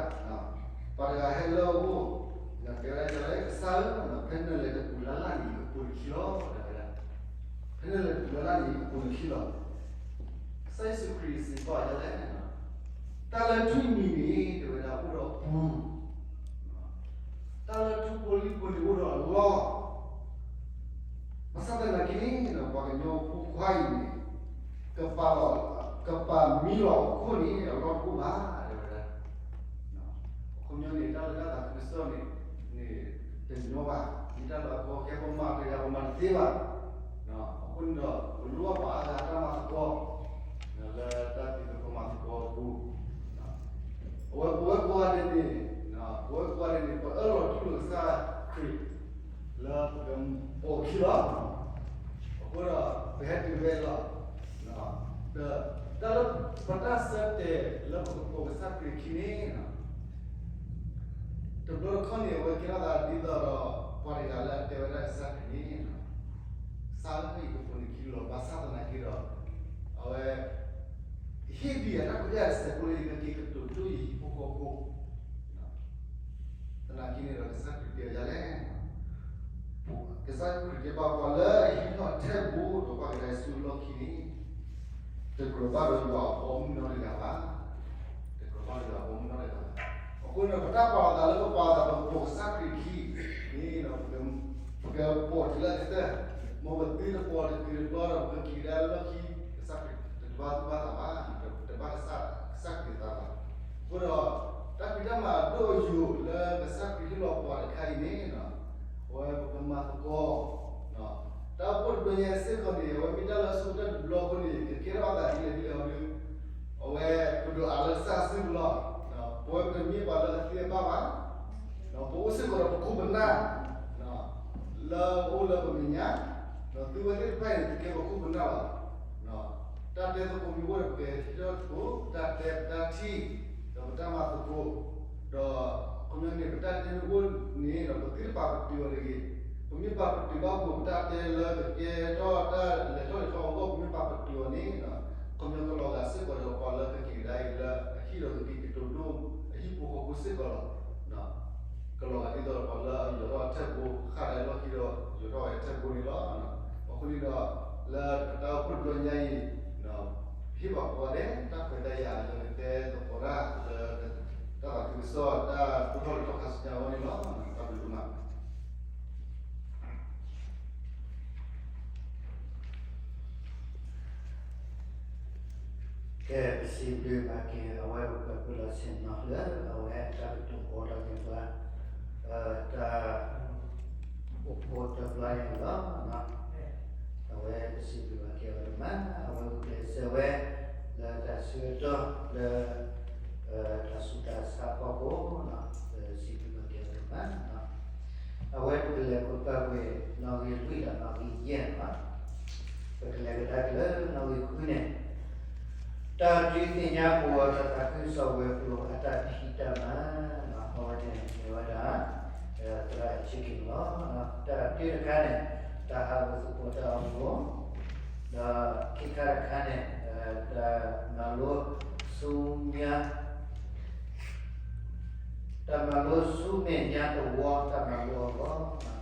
ပှၤတဂၤဟဲလၢအအိၣ်, တဲဝဲဒၣ်လၢ ကစၢ်ဧၢ, ဖဲနလဲၤတပူၤလၢ်လၢ်န့ၣ် ယကပိာ်နခံလီၤ တဲဝဲဒၣ်, ဖဲနလဲၤတပူၤလၢ်လၢ်န့ၣ် ယကပိာ်နခံလီၤ ကစၢ်ယ့ၣ်ၡူးခရံာ်စံးဘၣ်ယၤလဲၣ်, တၢ်လၢထွံၣ်မံၤန့ၣ် တဲဝဲဒၣ်အိၣ်ဒီးအပူၤ, တၢ်လၢထူဖိလံၣ်ဖိန့ၣ်အိၣ်ဒီးအလီၢ်, ဘၣ်ဆၣ်သနာ်က့န့ၣ် ပှၤကညီဖိခွါအံၤန့ၣ် ကပာ်လီၤ, ကပာ်မံလီၤအခိၣ်န့ၣ် အလီၢ်တအိၣ်ဘၣ် တဲဝဲဒၣ်, အခီပညီန့ၣ် တၢ်လၢတၢ်သးခုကစီၣ်န့ၣ် တညီဘၣ်, မ့ၢ်တၢ်လၢအကီခဲ ပမၤတဂၤပမၤတသ့ဘၣ်, အဃိန့ၣ်ဒီး ပလိၣ်ဘၣ်ပှၤအါဂၤတၢ်မၤသကိး လၢတၢ်ဖံးသကိးမၤသကိးအပူၤ, အဝဲပဝဲကိးဂၤဒဲးန့ၣ်, ပဝဲကိးဂၤဒဲးန့ၣ် ပအၢၣ်လီၤတူၢ်လိာ်ကစၢ်ခရံာ် လၢပကပိာ်ခံလီၤ, အဃိဒီး ပဟဲတုၤဖဲအံၤလီၤ, ဒီးတၢ်လၢပတၢ်ဆၢတဲာ်လၢပကပိာ်ကစၢ်ခရံာ်ခံန့ၣ် တဘျီတခီၣ်န့ၣ် အဝဲကဲထီၣ်သးဒ်သိးဒီး ပှၤတဂၤလၢအတဲဝဲဒၣ်ကစၢ်ခရံာ်န့ၣ်, ကစၢ်ဧၢ ယကပိာ်နခံလီၤ ဘၣ်ဆၣ်သနာ်က့ဒီး အဝဲ ဟ့ၣ်ဒံးယၤတၢ်ခွဲးတၢ်ယာ်တစဲးဖိလၢယကက့ၤကတိၤဒိၣ်ယဟံၣ်ဖိဃီဖိ, သနာ်က့န့ၣ်ဒီးကစၢ်ခရံာ်တဲအီၤဒ်လဲၣ်, ကစၢ်ခရံာ်တဲဘၣ်ပှၤလၢအဟံးထီၣ်အထၢၣ်ဘိဒီးဘၣ်ကဒါဆူအလီၢ်ခံန့ၣ် တကြၢးဘၣ်ဒီးယွၤအဘီအမုၢ်နီတဂၤဘၣ်, တကြၢးဘၣ်ဒီးယွၤအဘီအမုၢ်နီတဂၤဘၣ်. အဃိန့ၣ် ပတၢ်ပာ်လီၤသးလၢပပာ်လီၤသးဒီးပပိာ်ကစၢ်ခရံာ်ခံန့ၣ်ဒီး ပကပိာ်တုၤလၢအကတၢၢ်, မ်ပသုတပိာ်တကုာ်တကျီဒီး ပကက့ၤကဒါလၢလီၢ်ခံ ကစၢ်ခရံာ်တဘၣ်သူၣ်ဘၣ်သးဘၣ်, တဘၣ်ကစၢ်ခရံာ်သးဘၣ်. အဃိဒီး တၢ်ဖံးတၢ်မၤအဒိၣ်အယိာ်လၢကစၢ်ခရံာ်ဟ့ၣ်လီၤပှၤတခါအံၤန့ၣ် အဝဲပကမၤသကိး တၢ် တၢ်အိၣ်ဖှိၣ်တဘျီညါစ့ၢ်ကီးန့ၣ် အဝဲမ့ၢ်တၢ်လၢအဆိကတၢၢ်တဘျီအဃိန့ၣ် ကကဲထီၣ်အသးဒ်လဲၣ်ဒ်လဲၣ်အီၤဒီး အဝဲပဒိးအးလၢကစၢ်စုပူၤလီၤ. ပဝဲပတမ့ၢ်ပှၤလၢအသ့အဘၣ်ဘၣ်, ဒီးပအိၣ်စ့ၢ်ကီးဒီးပခိၣ်ပနၢ် လၢအအိၣ်လၢပမဲာ်ညါ, ဒီးသုဝဲသ့ၣ်တဖၣ်အံၤန့ၣ် သုကဲပခိၣ်ပနၢ်လီၤ. တၢ်တဲသကိးမ့ၢ်အိၣ်ဒီး ပကဟ့ၣ်ထီၣ်သကိး ပတၢ်တဲပတၢ်ထံၣ် ဒီးပတၢ်မၤသကိး, ဒီးခီပညီန့ၣ် ပတၢ်တဲမ့ၢ်အိၣ်န့ၣ်ဒီး ပသုတပာ်ပတုာ်အီၤတဂ့ၤ. ပမ့ၢ်ပာ်ပတုာ်ဘၣ်ပူၤ ပတၢ်တဲလၢကကဲထီၣ်တၢ်လဲၤထီၣ်လဲၤထီအဂီၢ် ပမ့ၢ်ပာ်ပတုာ်အီၤန့ၣ် ခီပညီကလီၤဂာ်စ့ၢ်ကီးဒီးပှၤလၢကက့ၤကဒါအံၤလၢအဟံၣ်ဒီးကက့ၤကတိၤဒိၣ်အဟံၣ်ဖိဃီဖိစ့ၢ်ကီးလီၤ. ကလီၤဂာ်ဒ်သိးဒီးပှၤလၢအယိးထီၣ်အထၢၣ်ဖိ ဃၣ်ဒီးလီၢ်ခံဒီးယိးထီၣ်ဝဲအထၢၣ်ဖိန့ၣ်လီၤ. အဃိန့ၣ်ဒီး လၢတၢ်အိၣ်ဖှိၣ်တဘျီညါအံၤ ပဟ့ၣ်ဘၣ်ကိးဂၤဒဲး တၢ်ခွဲးတၢ်ယာ်လၢကတဲသကိးတၢ်လၢ တၢ်သးခုကစီၣ် တၢ်ဒိၣ်ထီၣ်လဲၤထီၣ်ခါဆူညါအဂီၢ်န့ၣ်လီၤ. တၢ်ဘျုးဒိၣ်မး. ကဲ ပစံးဘျုးဘၣ်က့ၤ အဝဲပှၤကွဲးလီၤဆ့ၣ်နီၤလၢ အဝဲတၢ်ကတိၤအိးထီၣ်က့ၤပှၤ တၢ်အိၣ်ဖှိၣ်တဘျီညါအံၤလီၤ. အဝဲပစံးဘျုးဘၣ်က့ၤအီၤဒိၣ်မး အဝဲဂုာ်ကျဲးစၢးဝဲ လၢတၢ်ဆၢကတီၢ်လၢ တၢ်ဆူးတၢ်ဆါအဖီခိၣ် ပစံးဘျုးဘၣ်က့ၤအီၤဒိၣ်မး. အဝဲပကလဲၤကွၢ်ကွၢ်ကွံာ် နီၣ်ဂံၢ်လွံၢ်ဒီးနီၣ်ဂံၢ်ယဲၢ်န့ၣ်လီၤ. ပကလဲၤကဒါက့ၤလၢနီၣ်ဂံၢ်ဃုန့ၣ် တၢ်ဒုးသ့ၣ်ညါပဝဲတၢ်သးခုကစီၣ်ဝဲၤကျိၤအတၢ်ဖံးတၢ်မၤ, အဝဲန့ၣ်မ့ၢ်ဝဲဒၣ် သရၣ်အဆံက့ၤန့ၣ်လီၤ. တၢ်တၢတခါန့ၣ် တၢ်ဟးလိာ်သကိးတၢ်အိၣ်ဖှိၣ်, ဒီးခံခါတခါန့ၣ် တၢ်မၤလိဆူညါ တၢ်မၤလိဆူမဲာ်ညါသဝီ တၢ်မၤလိအဂီၢ်